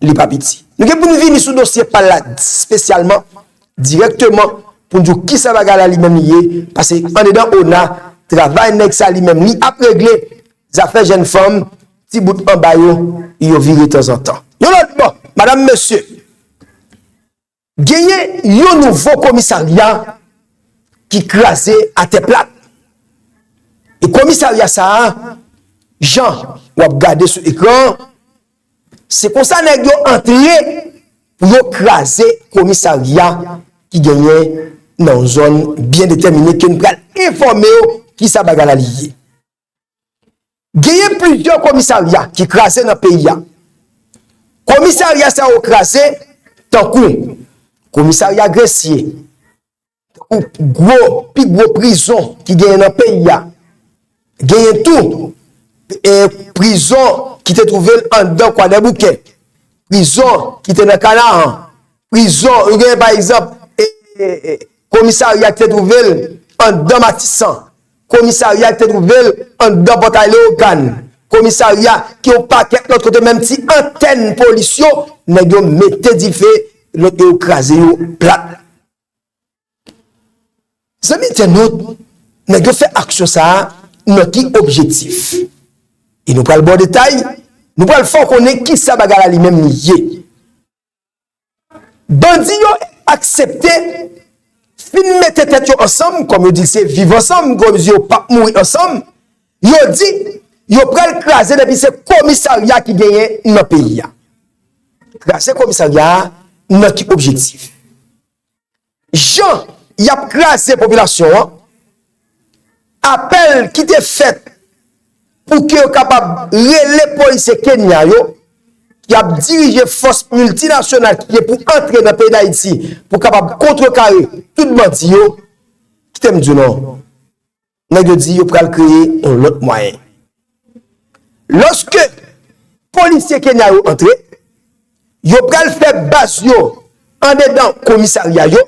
li pa piti. Nou gen pou n vini sou dosye pa l la espesyalman, dirèkteman, pou n di w kisa bagay la li menm li ye, paske andedan ona, travay nèg sa li menm li ap regle, zafè jèn fanm, ti bout anba yo, yo vire tanzantan. Yon lòt bò, madanm, mesye, genyen yon nouvo komisarya ki kraze atè plat. E komisarya sa a, jan w ap gade sou ekran an, se konsa nèg yo antre pou yo kraze komisarya ki genyen nan yon zòn byen detèmine ke n pral enfòme w kisa bagay la li ye. Genyen plizyè komisarya ki kraze nan peyi a. Komisarya sa yo kraze tankou komisarya Gresye, tankou gwo, pi gwo prizon ki genyen nan peyi a. Genyen tou, e, prizon ki te twouve l anndan Kwadèboukè, prizon ki te nan Kanaran, prizon, ou genyen pa egzanp, e, e, e, komisarya ki te twouve l anndan Matisan, komisarya ki te twouve l anndan Pòtay Lewogàn, komisarya ki yon pakèt lòt kote, menm ti antèn polis yo, nèg yo mete dife, lòt yo kraze yo plat. Zanmi entènot, nèg yo fè aksyon sa a nan ki objektif? E nou pral ba w detay, nou pral fè w konnen kisa bagay la li menm li ye. Bandi yo aksepte fin mete tèt yo ansanm, kòm yo di se viv ansanm, kòm yo di yo p ap mouri ansanm, yo di yo pral kraze depi se komisarya ki genyen nan peyi a. Kraze komisarya a nan ki objektif? Jan y ap kraze popilasyon an, apèl ki te fèt pou ke yo kapab rele polisye Kenya yo, ki ap dirije fòs miltinasyonal ki gen pou antre nan peyi Dayiti pou kapab kontrekare tout bandi yo, kite m di w non, nèg yo di yo pral kreye yon lòt mwayen. Lòske polisye Kenya yo antre, yo pral fè baz yo andedan komisarya yo.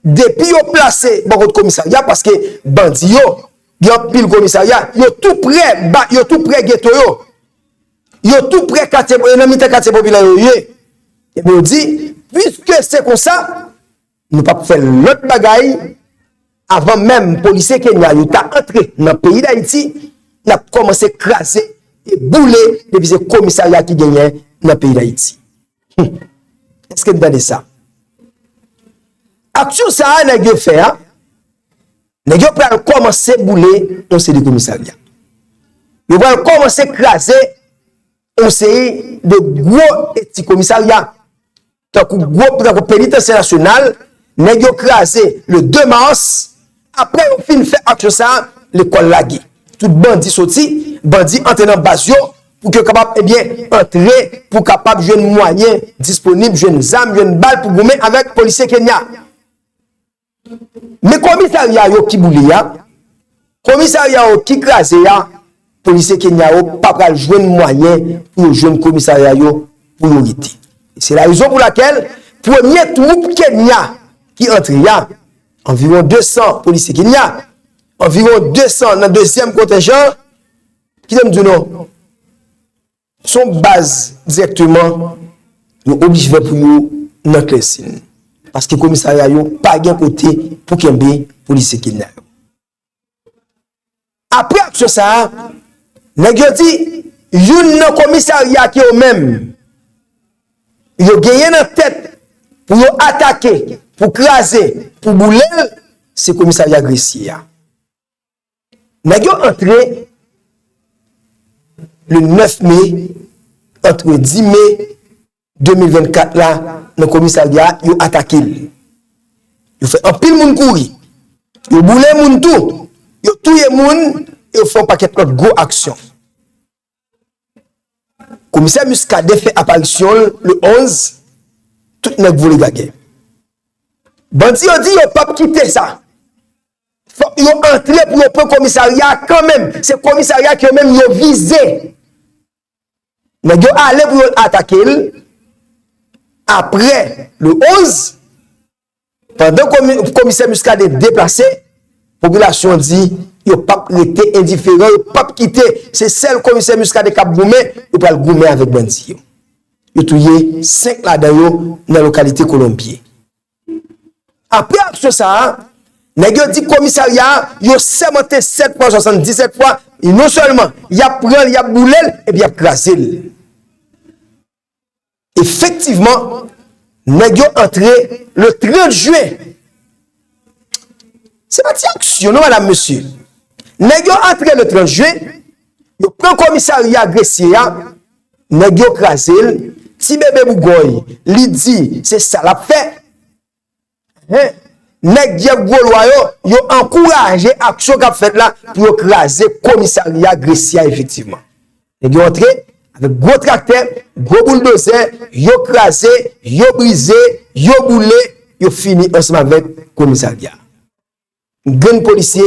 Depi yo plase bò kot komisarya, paske bandi yo, gen anpil komisarya, yo tou pre, ba, yo tou pre geto yo. Yo tou pre katye, yo nan mitan katye popilè yo ye. Epi yo di, piske se konsa, nou p ap fè lòt bagay, avan menm polisye Kenya yo ta antre nan peyi Dayiti, n ap kòmanse kraze e boule depi se komisarya ki genyen nan peyi Dayiti. Hum. Èske n tande sa? Aksyon sa a nèg yo fè a, nèg yo pral kòmanse boule yon seri de komisarya. Yo pral kòmanse kraze yon seri de gwo e ti komisarya. Tankou gwo, tankou Penitansye Nasyonal, nèg yo kraze le de mas. Apre yo fin fè aksyon sa a, lekòl lage. Tout bandi soti, bandi antre nan baz yo, pou ke yo kapab, ebyen, antre, pou kapab jwenn mwayen disponib, jwenn zam, jwenn bal pou goumen avèk polisye Kenya. Men komisarya yo ki boule a, komisarya yo ki kraze a, polisye Kenya yo pa pral jwenn mwayen pou yo jwenn komisarya yo pou yo rete. E se la rezon pou lakèl premye twoup Kenya ki antre a, anviwon de san polisye Kenya, anviwon de san nan dezyèm kontenjan, kite m di w non, se yon baz dirèkteman yo oblije fè pou yo nan klèsin. Paske komisarya yo pa gen kote pou kenbe polisye kidnap yo. Apre aksyon sa a, nèg yo di youn nan komisarya ke yo menm yo genyen nan tèt pou yo atake, pou kraze, pou boule l, se komisarya Gresye a. Nèg yo antre le nèf me, antre dis me de mil vennkat la, nan komisarya a, yo atake l. Yo fè anpil moun kouri. Yo boule moun tou. Yo touye moun, yo fè yon pakèt lòt gwo aksyon. Komisè Muscadin fè aparisyon l le onz, tout nèg vole gagè. Bandi yo di yo p ap kite sa. Fòk yo antre pou yo pran komisarya a kanmenm. Se komisarya ke yo menm yo vize. Nèg yo ale pou yo atake l. Apre le onz, pandan komi-, komisè Muscadin deplase, popilasyon an di yo p ap rete endiferan, yo p ap kite. Se sèl komisè Muscadin k ap goumen, yo pral goumen avèk bandi yo. Yo touye senk ladan yo nan lokalite Kolonbye. Apre aksyon sa a, nèg yo di komisarya a, yo sèmante sèt fwa, swasanndisèt fwa, e non sèlman y ap pran l, y ap boule l, epi y ap kraze l. Efektivman, nèg yo antre le trant jen. Se pa ti aksyon non, madam, mesye. Nèg yo antre le trant jen, yo pran komisarya Gresye a, nèg yo kraze l, ti bebe Bougòy, li di se sa l ap fè. Hen, nèg Dyèf Gwolwa yo, yo ankouraje aksyon k ap fèt la pou yo kraze komisarya Gresye a efektivman. Nèg yo antre avèk gwo traktè, gwo bouldozè, yo kraze, yo brize, yo boule, yo fini ansanm avèk komisarya. Grenn polisye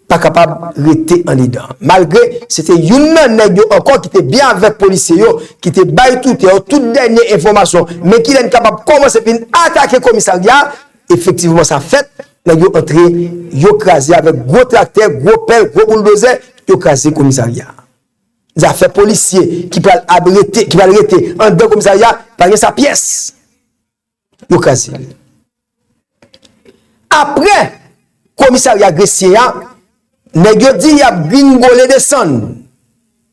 pa kapab rete andedan. Malgre se te youn nan nèg yo ankò ki te byen avèk polisye yo, ki te bay toutè yo tout dènye enfòmasyon, men kilè n kapab kòmanse vin atake komisarya a, efektivman sa fèt, nèg yo antre, yo kraze avèk gwo traktè, gwo pèl, gwo bouldozè, yo kraze komisarya a. Zafè polisye ki pral abrete, ki pral rete anndan komisarya, pa gen sa pyès. Yo kraze l. Apre komisarya Gresye a, nèg yo di y ap gringole desann.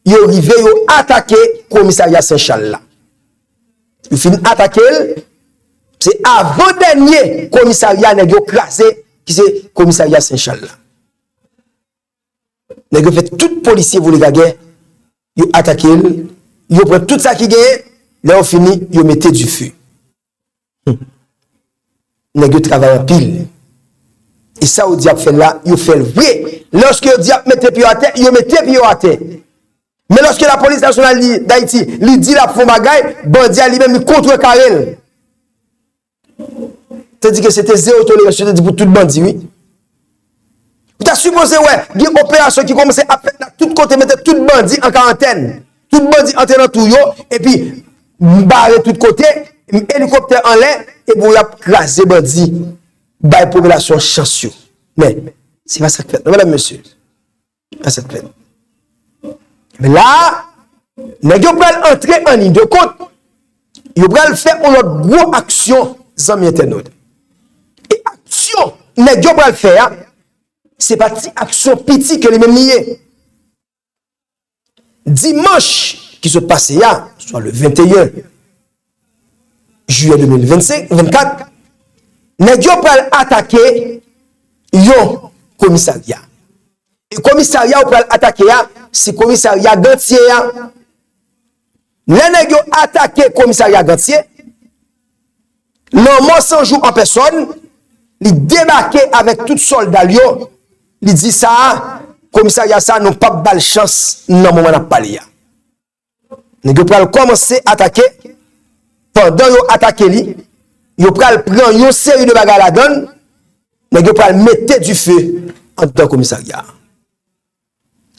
Yo rive, yo atake komisarya Sen Chal la. Yo fin atake l, se avan dènye komisarya nèg yo kraze, ki se komisarya Sen Chal la. Nèg yo fè tout polisye vole gagè, yo atake l, yo pran tout sa ki genyen, lè yo fini, yo mete dife. Hmm. Nèg yo travay anpil. E sa yo di y ap fè l la, yo fè l vre. Lòske yo di y ap mete pye yo atè, yo mete pye yo atè. Men lòske Lapolis Nasyonal li, Dayiti, li di l ap fè yon bagay, bandi a li menm li kontrekare l. Tandike se te zewo tolerans yo te di pou tout bandi, wi. Ou ta sipoze wè, gen operasyon ki kòmanse ap fèt la, tout kote mete tout bandi an karantèn. Tout bandi antre nan twou yo, epi bare tout kote, elikoptè anlè, epi y ap kraze bandi, bay popilasyon chans yo. Men, se pa sa k fèt, non, medam, mesye. Sa k fèt. Men la, nèg yo pral antre an liy de kont, yo pral fè yon lòt gwo aksyon, zanmi entènot. E aksyon nèg yo pral fè a, se pa ti aksyon piti ke li menm li ye. Dimanch ki sot pase a, swa le venteyen jiyè de mil vennsenk, vennkat, nèg yo pral atake yon komisarya. E komisarya yo pral atake a, se komisarya Gantye a. Lè nèg yo atake komisarya Gantye, Lanmò San Jou an pèsòn, li debake avèk tout sòlda l yo, li di sa a, komisarya sa a, nou p ap ba l chans nan moman n ap pale a. Nèg yo pral kòmanse atake, pandan yo atake li, yo pral pran yon seri de bagay ladan l, nèg yo pral mete dife anndan komisarya a.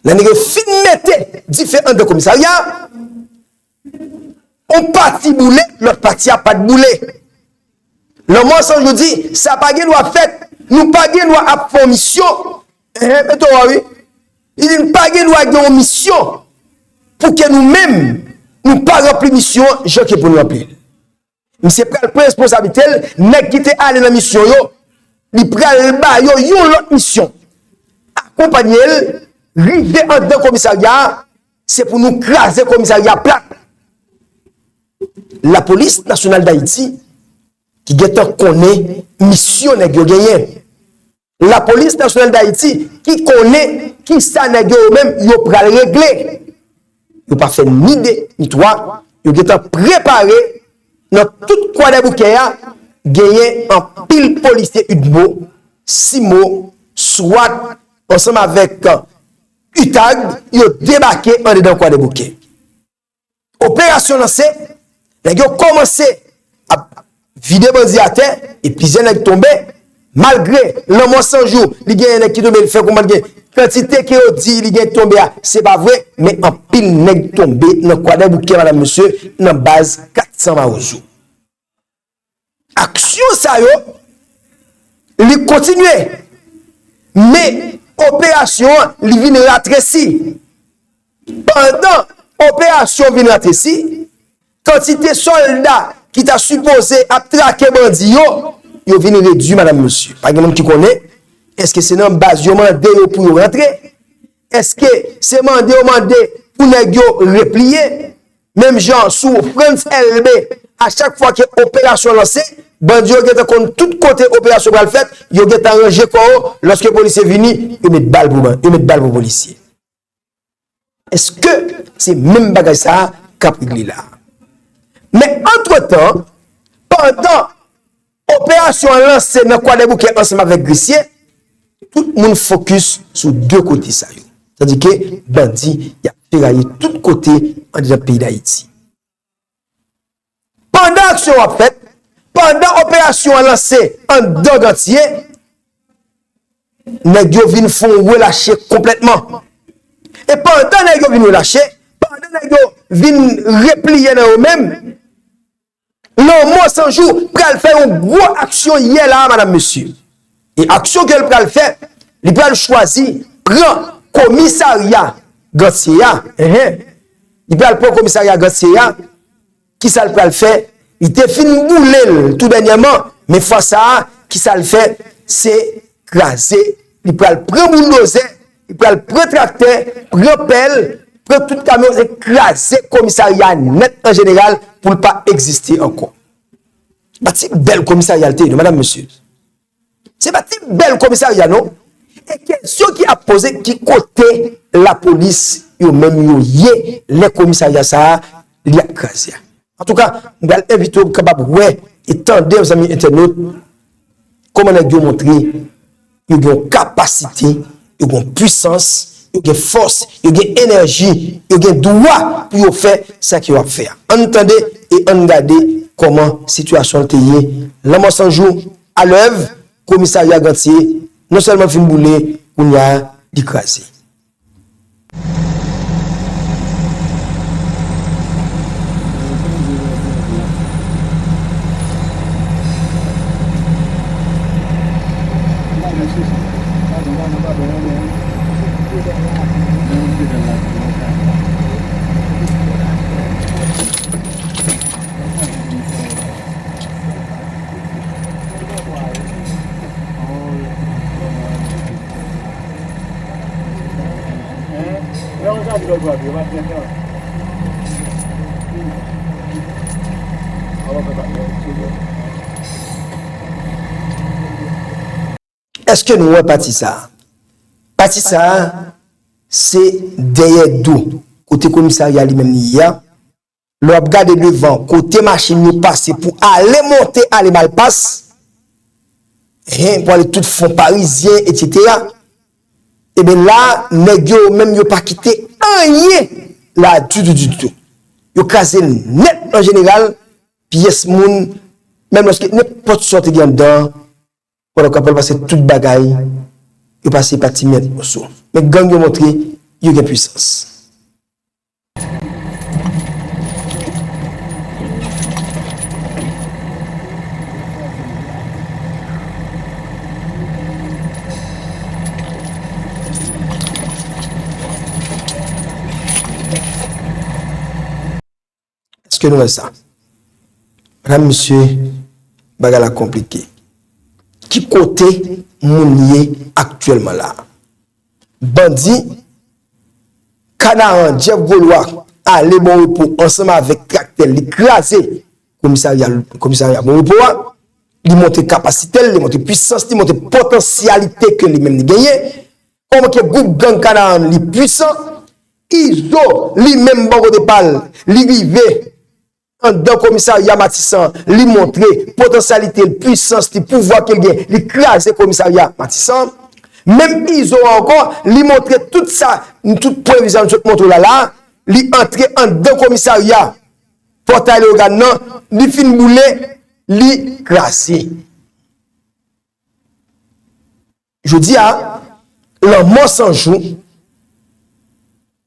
Lè nèg yo fin mete dife anndan komisarya a, yon pati boule, lòt pati a pa t boule. Lanmò San Jou di, sa pa gen dwa fèt, nou pa gen dwa ap fè yon misyon. Enhen, mete w a wi. Li di, n pa gen dwa gen yon misyon pou ke nou menm, nou pa ranpli misyon an jan ke pou n ranpli l. Misye pral pran responsablite l, nèg ki te ale nan misyon yo, li pral ba yo yon lòt misyon. Akonpanye l, rive anndan komisarya a, se pou nou kraze komisarya plat. Lapolis Nasyonal Dayiti, ki gentan konnen misyon nèg yo genyen. Lapolis Nasyonal Dayiti ki konnen kisa nèg yo, yo menm yo pral regle. Yo pa fè ni de ni twa, yo gentan prepare nan tout Kwadèboukè a, genyen anpil polisye UDMO, CIMO, swat, ansanm avèk UTAG, yo debake andedan Kwadèboukè. Operasyon lanse, nèg yo kòmanse ap vide bandi atè, e plizyè nèg tonbe, malgre Lanmò San Jou, li genyen nèg ki tonbe, li fè konprann gen kantite ke yo di li gen tonbe a, se pa vre, men anpil nèg tonbe nan Kwadèboukè, madanm, mesye, nan baz kat san Mawozo. Aksyon sa yo, li kontinye. Men operasyon an, li vin ratresi. Pandan operasyon vin ratresi, kantite sòlda ki ta sipoze ap trake bandi yo, yo vin redui, madanm, mesye. Pa gen moun ki konnen, èske se nan baz yo mande yo pou yo rantre? Èske se mande yo mande pou nèg yo repliye? Menm jan sou Frantz Elbé, a chak fwa ke operasyon lanse, bandi yo gentan konn tout kote operasyon pral fèt, yo gentan ranje kò yo, lòske polisye vini, yo met bal pou ban-, yo met bal pou polisye. Èske se menm bagay sa a k ap regle la? Men antretan, pandan operasyon an lanse nan Kwadèboukè ansanm avèk Gresye, tout moun fokis sou de kote sa yo. Tandike bandi y ap feraye tout kote andedan peyi Dayiti. Pandan aksyon an ap fèt, pandan operasyon an lanse anndan Gantye, nèg yo vin fè yon relache konplètman. E pandan nèg yo vin relache, pandan nèg yo vin repliye nan yo menm, Lanmò San Jou pral fè yon gwo aksyon yè la a, madanm, mesye. E aksyon ke l pral fè, li pral chwazi pran komisarya Gantye a. Enhen. Li pral pran komisarya Gantye a. Kisa l pral fè? Li te fin boule l tou dènyèman, men fwa sa a, kisa l fè? Se kraze. Li pral pran bouldozè, li pral pran traktè, pran pèl, pran tout kamyon, se kraze komisarya a nèt an jeneral pou l pa egziste ankò. Pa ti bèl komisarya l te ye, non, madanm, mesye. Se pa ti bèl komisarya, non. E kesyon ki ap poze, ki kote lapolis yo menm yo ye lè komisarya sa a, li ap kraze a? Antouka, m pral envite w kapab wè e tande, zanmi entènot, kòman nèg yo montre yo gen yon kapasite, yo gen yon pwisans, yo gen fòs, yo gen enèji, yo gen dwa pou yo fè sa ke yo ap fè a. Ann tande e ann gade kòman sitiyasyon an te ye Lanmò San Jou, alèv, komisarya Gantye, non sèlman fin boule, kounye a, li kraze. Èske nou wè pati sa a? Pati sa a, se dèyè do, kote komisarya li menm li ye a. Lè w ap gade devan, kote machin yo pase pou ale monte, ale Malpas, hen, pou ale tout Fon Parizyen, etsetera. Ebyen la, nèg yo menm yo pa kite anyen la ditou, ditou. Yo kraze l nèt an jeneral, pyès moun, menm lòske nenpòt sa w te gen anndan, pandan w kapab pase tout bagay, yo pase pa ti mèt moso. Men gang yo montre yo gen pwisans. Ke nou wè sa. Medam, mesye, bagay la konplike. Ki kote moun ye aktyèlman la? Bandi Kanaran, Jeff Golois, ale Bon Repo ansanm avèk traktè l, li kraze komisarya, komisarya Bon Repo a. Li montre kapasite l, li montre pwisans, li montre potansyalite ke li menm li genyen. Kòman ke gwoup gang Kanaran li pwisan, Izo, li menm bò kote pa l, li rive anndan komisarya Matisan, li montre potansyalite l, pwisans li, pouvwa ke l gen, li kraze komisarya Matisan. Menm Izo a ankò, li montre tout sa, tout pwen vizaj m sot montre w la la, li antre anndan komisarya Pòtay Leyogàn nan, li fin boule, li kraze. Jodi a, lanmò Sanjou,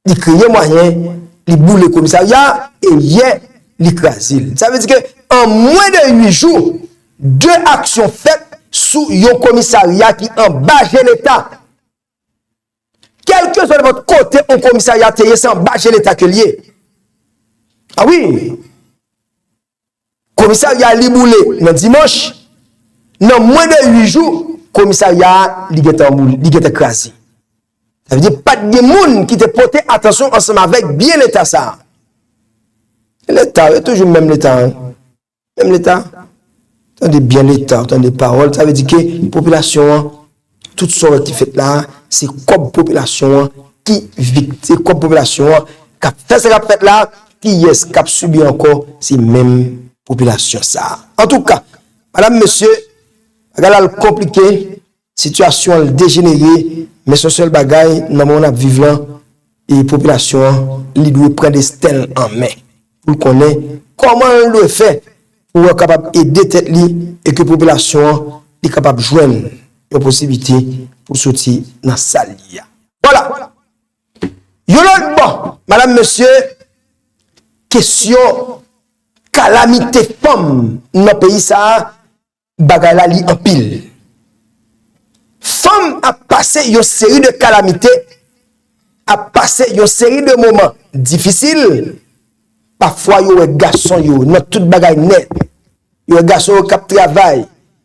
li kreye mwayen, li boule komisarya, e yè, li kraze l. Sa vle di ke an mwen de uit jou, de aksyon fèt sou yon komisarya ki anba je Leta. Kèlkeswa nenpòt kote yon komisarya te ye, se anba je Leta ke l ye. A wi! Komisarya li boule nan dimanch, nan mwen de uit jou, komisarya a li gentan boule, li gentan kraze. Sa vle di pa t gen moun ki te pote atansyon ansanm avèk byen Leta sa a. Leta, yo toujou menm Leta a. Menm Leta. Tande byen Leta, tande pawòl, sa vle di ke popilasyon an, tout sa w wè ki fèt la a, se kòb popilasyon an ki vik, se kòb popilasyon an k ap fè sa k ap fèt la a, kiyès k ap sibi ankò, se menm popilasyon sa a. Antouka, medam, mesye, bagay la l konplike, sitiyasyon an l dejenere, men se yon sèl bagay, nan moman n ap viv lan, e popilasyon an, li dwe pran desten l an men. Pou l konnen kòman l dwe fè pou l kapab ede tèt li e ke popilasyon an li kapab jwenn yon posiblite pou soti nan sa l ye a. Vwala. Yon lòt bò, medam, mesye, kesyon kalamite fanm nan peyi sa a, bagay la li anpil. Fanm ap pase yon seri de kalamite, ap pase yon seri de moman difisil. Pafwa yo wè gason yo nan tout bagay nèt. Yo wè gason yo k ap travay.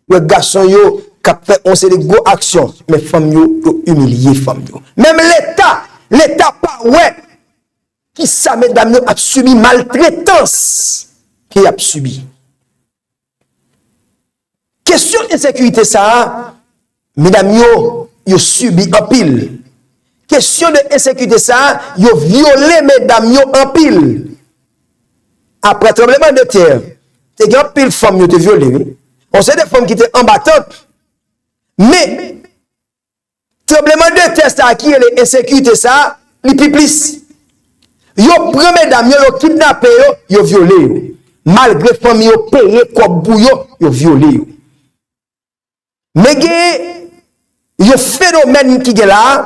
Yo wè gason yo k ap fè yon seri de gwo aksyon. Men fanm yo, yo imilye fanm yo. Menm Leta, Leta pa wè kisa medam yo ap sibi, maltretans ke y ap sibi. Kesyon ensekirite sa a, medam yo, yo sibi anpil. Kesyon de ensekirite sa a, yo vyole medam yo anpil. Apre tranblemanntè, te gen anpil fanm yo te vyole, wi. Yon seri de fanm ki te anba tant. Men, tranblemanntè sa a ki rele ensekirite sa a, li pi plis. Yo pran medam yo, yo kidnape yo, yo vyole yo. Malgre fanmi yo peye kòb pou yo, yo vyole yo. Men gen yon fenomèn ki gen la a,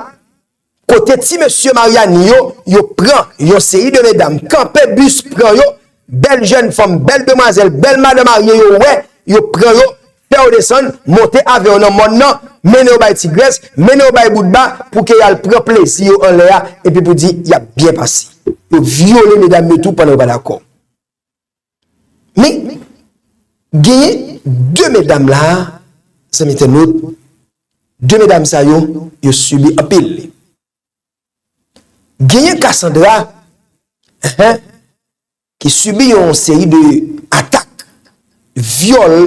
kote ti mesye Maryani yo, yo pran yon seri de medam, kanpe bis pran yo, bèl jèn fanm, bèl demwazèl, bèl madan marye yo wè, yo pran yo, fè yo desann, monte avè yo nan mòn nan, mennen yo bay Tigrès, mennen yo bay Boutba, pou ke y al pran plezi yo anlè a, epi pou di y ap byen pase. Yo vyole medam yo tou pandan yo pa dakò. Men, genyen de medam la, zanmi entènot, de medam sa yo, yo sibi anpil. Genyen Cassandra, enhen, ki sibi yon seri de atak, vyòl,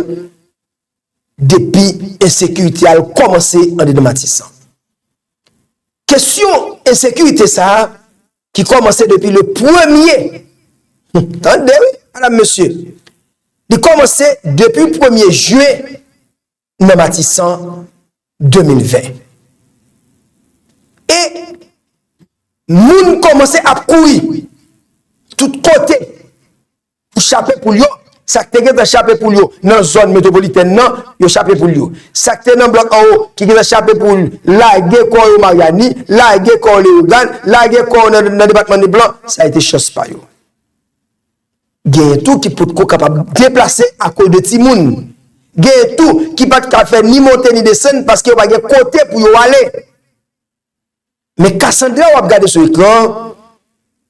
depi ensekirite a l kòmanse andedan Matisan. Kesyon ensekirite sa a, ki kòmanse depi le premye, tande wi, medam, mesye, li kòmanse depi premye jen nan Matisan de mil ven. E moun kòmanse ap kouri tout kote pou chape poul yo. Sa k te gentan chape poul yo nan zòn metwopolitèn nan, yo chape poul yo. Sa k te nan blòk anwo ki gentan chape poul, lage kò yo Maryani, lage kò yo Leyogàn, lage kò yo nan, nan depatman Nèglan, sa rete chans pa yo. Genyen tou ki potko kapab deplase akoz de timoun. Genyen tou ki pa t ka fè ni monte ni desann paske yo pa gen kote pou yo ale. Men Cassandra w ap gade sou ekran an,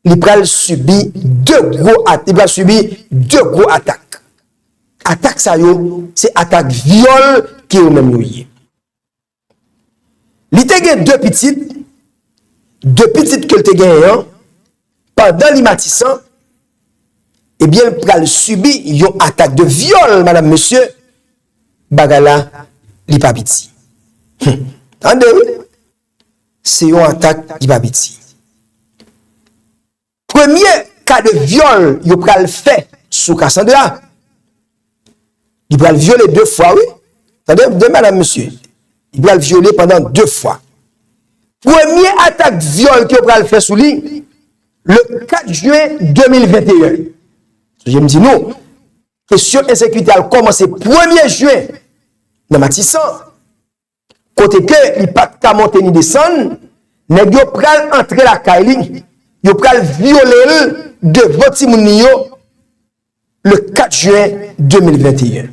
li pral sibi de gwo at-, li pral sibi de gwo atak. Atak sa yo, se atak vyòl ke yo menm yo ye. Li te gen de pitit, de pitit ke l te genyen an, pandan li Matisan, ebyen, l pral sibi yon atak de vyòl, madam, mesye, bagay la, li pa piti. Hum. Tande, wi. Se yon atak ki pa piti. Premye ka de vyòl yo pral fè sou Cassandra, li pral vyole de fwa, wi. Tande, de madam, mesye. Li pral vyole pandan de fwa. Premye atak vyòl ke yo pral fè sou li, le kat jen de mil venteyen. Sonje m di nou, kesyon ensekirite a kòmanse premye jen nan Matisan. Kote ke li pa t ka monte ni desann, nèg yo pral antre lakay li, yo pral vyole l devan timoun li yo le kat jen de mil venteyen.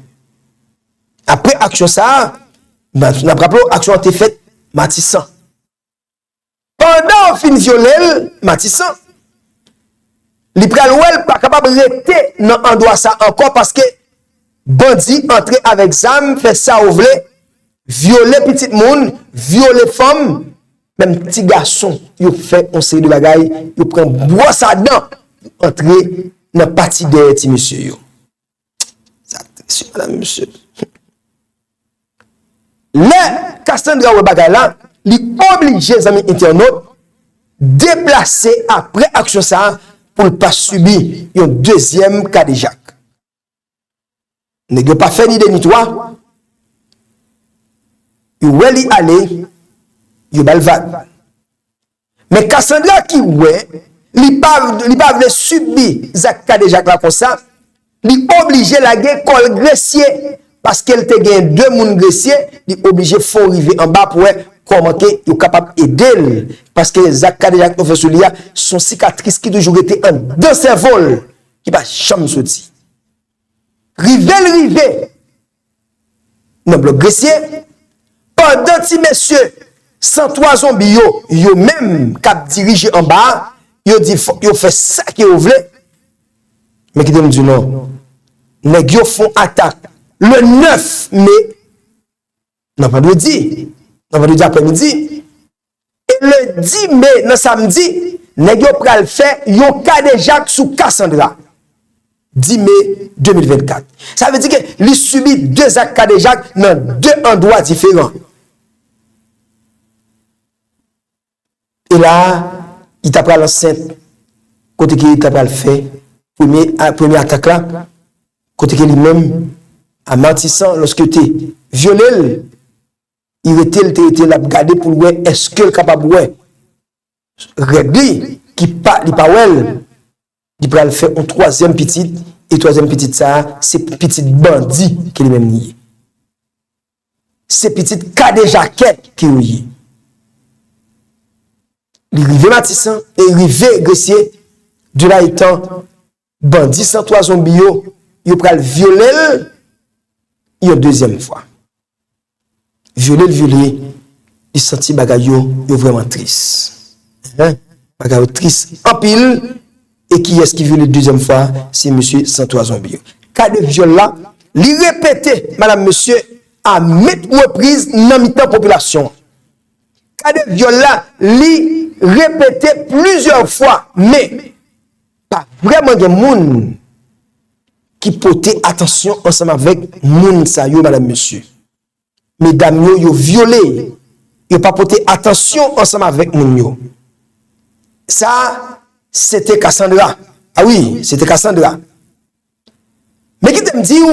Apre aksyon sa a, n ap raple w, aksyon an te fèt Matisan. Pandan yo fin vyole l, Matisan, li pral wè l pa kapab rete nan andwa sa ankò paske bandi antre avèk zam, fè sa yo vle, vyole pitit moun, vyole fanm, menm ti gason, yo fè yon seri de bagay, yo pran bwòs a dan pou antre nan pati dèyè ti mesye yo. Sa tris, wi, madam, mesye. Lè Cassandra wè bagay la, li oblije, zanmi entènot, deplase apre aksyon sa a pou l pa sibi yon dezyèm kadejak. Nèg yo pa fè ni de ni twa, yo wè li ale, yo ba l vag. Men Cassandra ki wè li pa, li pa vle sibi zak kadejak la konsa, li oblije lage kò l Gresye, paske l te gen de moun Gresye, li oblije fè yon rive anba pou wè kòman ke yo kapab ede l, paske zak kadejak yo fè sou li a, se yon sikatris ki toujou rete anndan sèvo l, ki pa janm soti. Rive l rive nan blòk Gresye, pandan ti mesye san twa zonbi yo, yo menm k ap dirije anba a, yo di fòk yo fè sa ke yo vle. Men kite m di w non, nèg yo fè yon atak le nèf me, nan vandredi, nan vandredi aprèmidi, e le dis me, nan samdi, nèg yo pral fè yon kadejak sou Cassandra. Dis me de mil vennkat. Sa vle di ke li sibi de zak kadejak nan de andwa diferan. E la, li ta pral ansent, kote ke li ta pral fè premye, a, premye atak la, kote ke li menm, a Matisan, lòske yo te vyole l, li rete, li te rete, l ap gade pou l wè èske l kapab wè règ li, ki pa, li pa wè l. Li pral fè yon twazyèm pitit, e twazyèm pitit sa a, se pitit bandi ke li menm li ye. Se pitit kadejakè ke yo ye. Li rive Matisan e rive Gresye, de la etan bandi san twa zonbi yo, yo pral vyole l yon dezyèm fwa. Vyole l vyole, li santi bagay yo, yo vrèman tris. Hen? Bagay yo tris anpil, e kiyès ki vyole dezyèm fwa? Se mesye san twa zonbi yo. Ka de vyòl la, li repete, madam, mesye, a met repriz nan mitan popilasyon an. Ka de vyòl la, li repete plizyè fwa, men pa vrèman gen moun ki pote atansyon ansanm avèk moun sa yo, madam, mesye. Medam yo, yo vyole, yo pa pote atansyon ansanm avèk moun yo. Sa, se te Cassandra. A wi, se te Cassandra. Men kite m di w,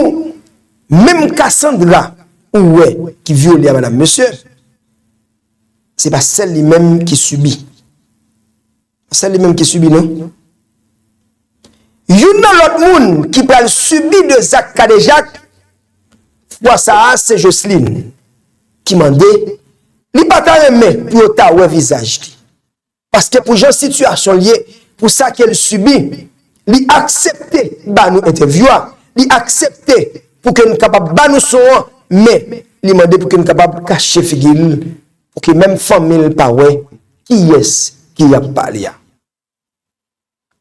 menm Cassandra ou wè ki vyole a, madam, mesye, se pa sèl li menm ki sibi. Pa sèl li menm ki sibi, non. Youn nan lòt moun ki pral sibi de zak kadejak, fwa sa a, se Jocelyn ki mande, li pa ta renmen pou yo ta wè vizaj li. Paske pou jan sitiyasyon l ye, pou sa ke l sibi, li aksepte ba nou entèvyou a, li aksepte pou ke n kapab ba nou son an, men li mande pou ke n kapab kache figi l, pou ke menm fanmi l pa wè kiyès ke y ap pale a.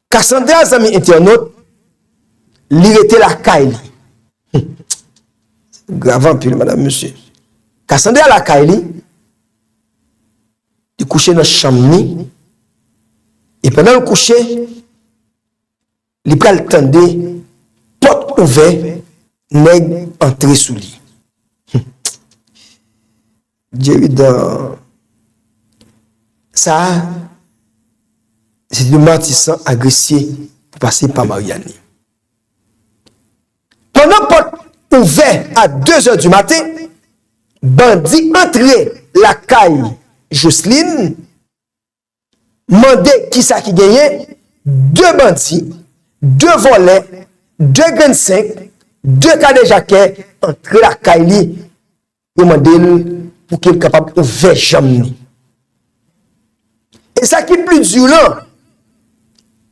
Cassandra, zanmi entènot, li rete lakay li. Grav anpil, madanm, mesye. Cassandra lakay li, li kouche nan chanm li, e pandan l kouche, li pral tande pòt ouvè, nèg antre sou li. Jerry, dan sa, se de Matisan a Gresye pou pase pa Maryani. Pandan pòt ouvè a de zè di maten, bandi antre lakay Jocelyn, mande kisa ki genyen, de bandi, de vòlè, de grenn senk, de kadejakè antre lakay li, yo mande l pou ke l kapab ouvè janm li. E sa ki pli di lan,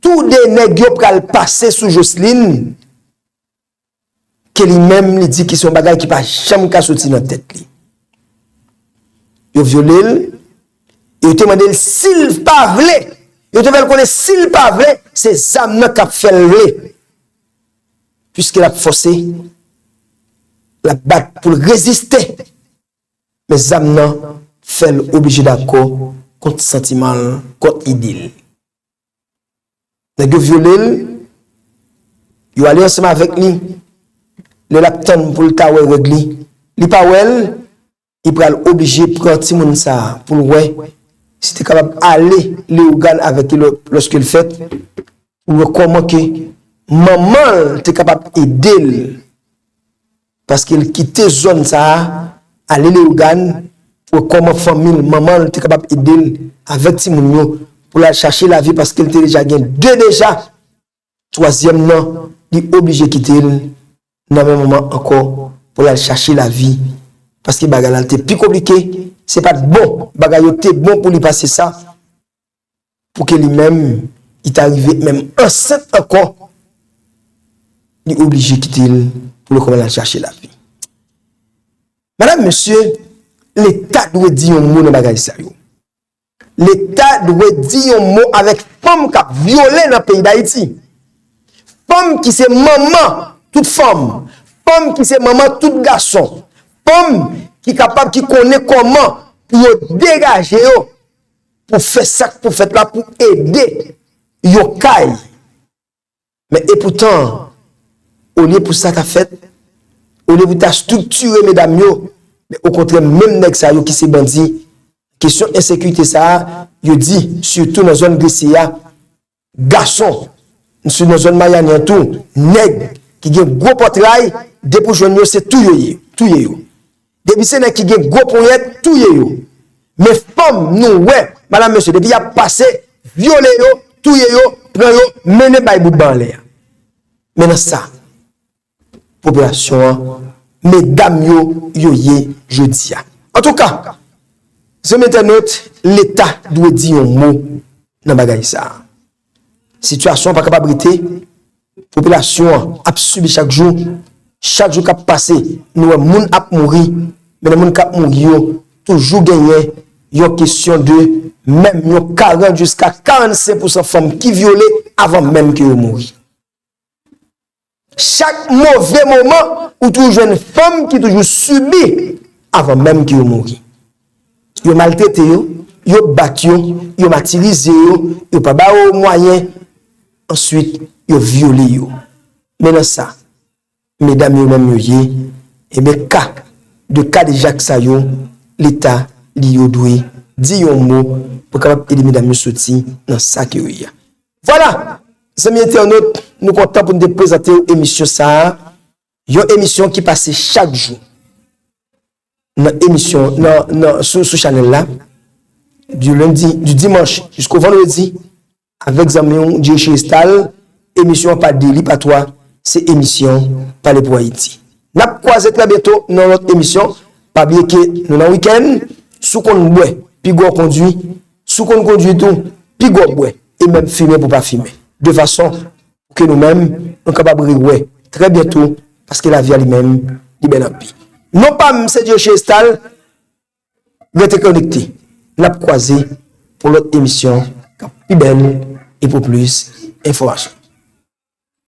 tou de nèg yo pral pase sou Jocelyn, ke li menm li di ki se yon bagay ki pa janm ka soti nan tèt li. Yo vyole l, e yo te mande l si l pa vle, yo te fè l konnen si l pa vle, se zam nan k ap fè l vle. Piske l ap fòse, l ap bat pou l reziste. Men zam nan fè l oblije dakò kont santiman l, kont ide l. Nèg yo vyole l, yo ale ansanm avèk li. Lè l ap tann pou l ta wè règ li, li pa wè l, li pral oblije pran timoun sa a pou l wè si te kapab ale Leyogàn avèk li lò-, lòske l fèt, pou l wè kòman ke manman l te kapab ede l. Paske l kite zòn sa a, ale Leyogàn, pou wè kòman fanmi l, manman l te kapab ede l avèk timoun yo, pou l al chache lavi, paske l te deja gen de deja. Twazyèm nan, li oblije kite l nan menm moman ankò pou l al chache lavi. Paske bagay la te pi konplike, se pa t bon, bagay yo te bon pou li pase sa, pou ke li menm, li ta rive menm ansent ankò, li oblije kite l pou l kòmanse al chache lavi. Madanm, mesye, Leta dwe di yon mo nan bagay sa yo. Leta dwe di yon mo avèk fanm k ap vyole nan peyi Dayiti. Fanm ki se manman tout fanm. Fanm ki se manman tout gason. Fanm ki kapab, ki konnen kòman pou yo degaje yo, pou fè sa k pou fèt la, pou ede yon kay. Men epoutan, olye pou sa ta fèt, olye pou ta estriktire medam yo, men okontrè, menm nèg sa yo ki se bandi, kesyon ensekirite sa a, yo di, sitou nan zòn Gresye a, gason, sitou nan zòn Maryani an tou, nèg ki gen gwo pòtray, depi w jwenn yo, se touye yo, touye yo. Depi se nèg ki gen gwo ponyèt, touye yo. Men fanm, nou wè, madanm, mesye, depi y ap pase, vyole yo, touye yo, pran yo, mennen bay bout ba anlè a. Men nan sa, popilasyon an, medam yo, yo ye jodi a. Antouka, zanmi entènot, Leta dwe di yon mo nan bagay sa a. Sitiyasyon an pa kapab rete, popilasyon an ap sibi chak jou. Chak jou k ap pase, nou wè moun ap mouri, men nan moun k ap mouri yo, toujou genyen yon kesyon de menm yon karant jiska karannsenk pousan fanm ki vyole avan menm ke yo mouri. Chak move moman, ou toujou jwenn fanm ki toujou sibi avan menm ke yo mouri. Yo maltrete yo, yo bat yo, yo matirize yo, yo pa ba yo mwayen, answit, yo vyole yo. Men nan sa, medam yo menm yo ye, ebyen, ka de kadejak sa yo, Leta, li yo dwe di yon mo pou kapab ede medam yo soti nan sa ke yo ye a. Vwala, zanmi entènot, nou kontan pou nou te prezante w emisyon sa a, yon emisyon ki pase chak jou nan emisyon, nan, nan, sou, sou chanèl la, du lundi, du dimanche jusqu'au vendredi, avèk zanmi w, Jerry Chéristal, emisyon an pa de li, pa twa, se emisyon Pale pou Ayiti. N ap kwaze trè byento nan lòt emisyon. Pa bliye ke nou nan wikenn, si w konn bwè, piga w kondui, si w konn kondui tou, piga w bwè, e menm fimen pou pa fimen. De fason pou ke nou menm, nou kapab rewè trè byento, paske lavi a li menm, li bèl anpil. Non pa m, se Jerry Chéristal, rete konekte. N ap kwaze pou lòt emisyon k ap pi bèl e pou plis enfòmasyon.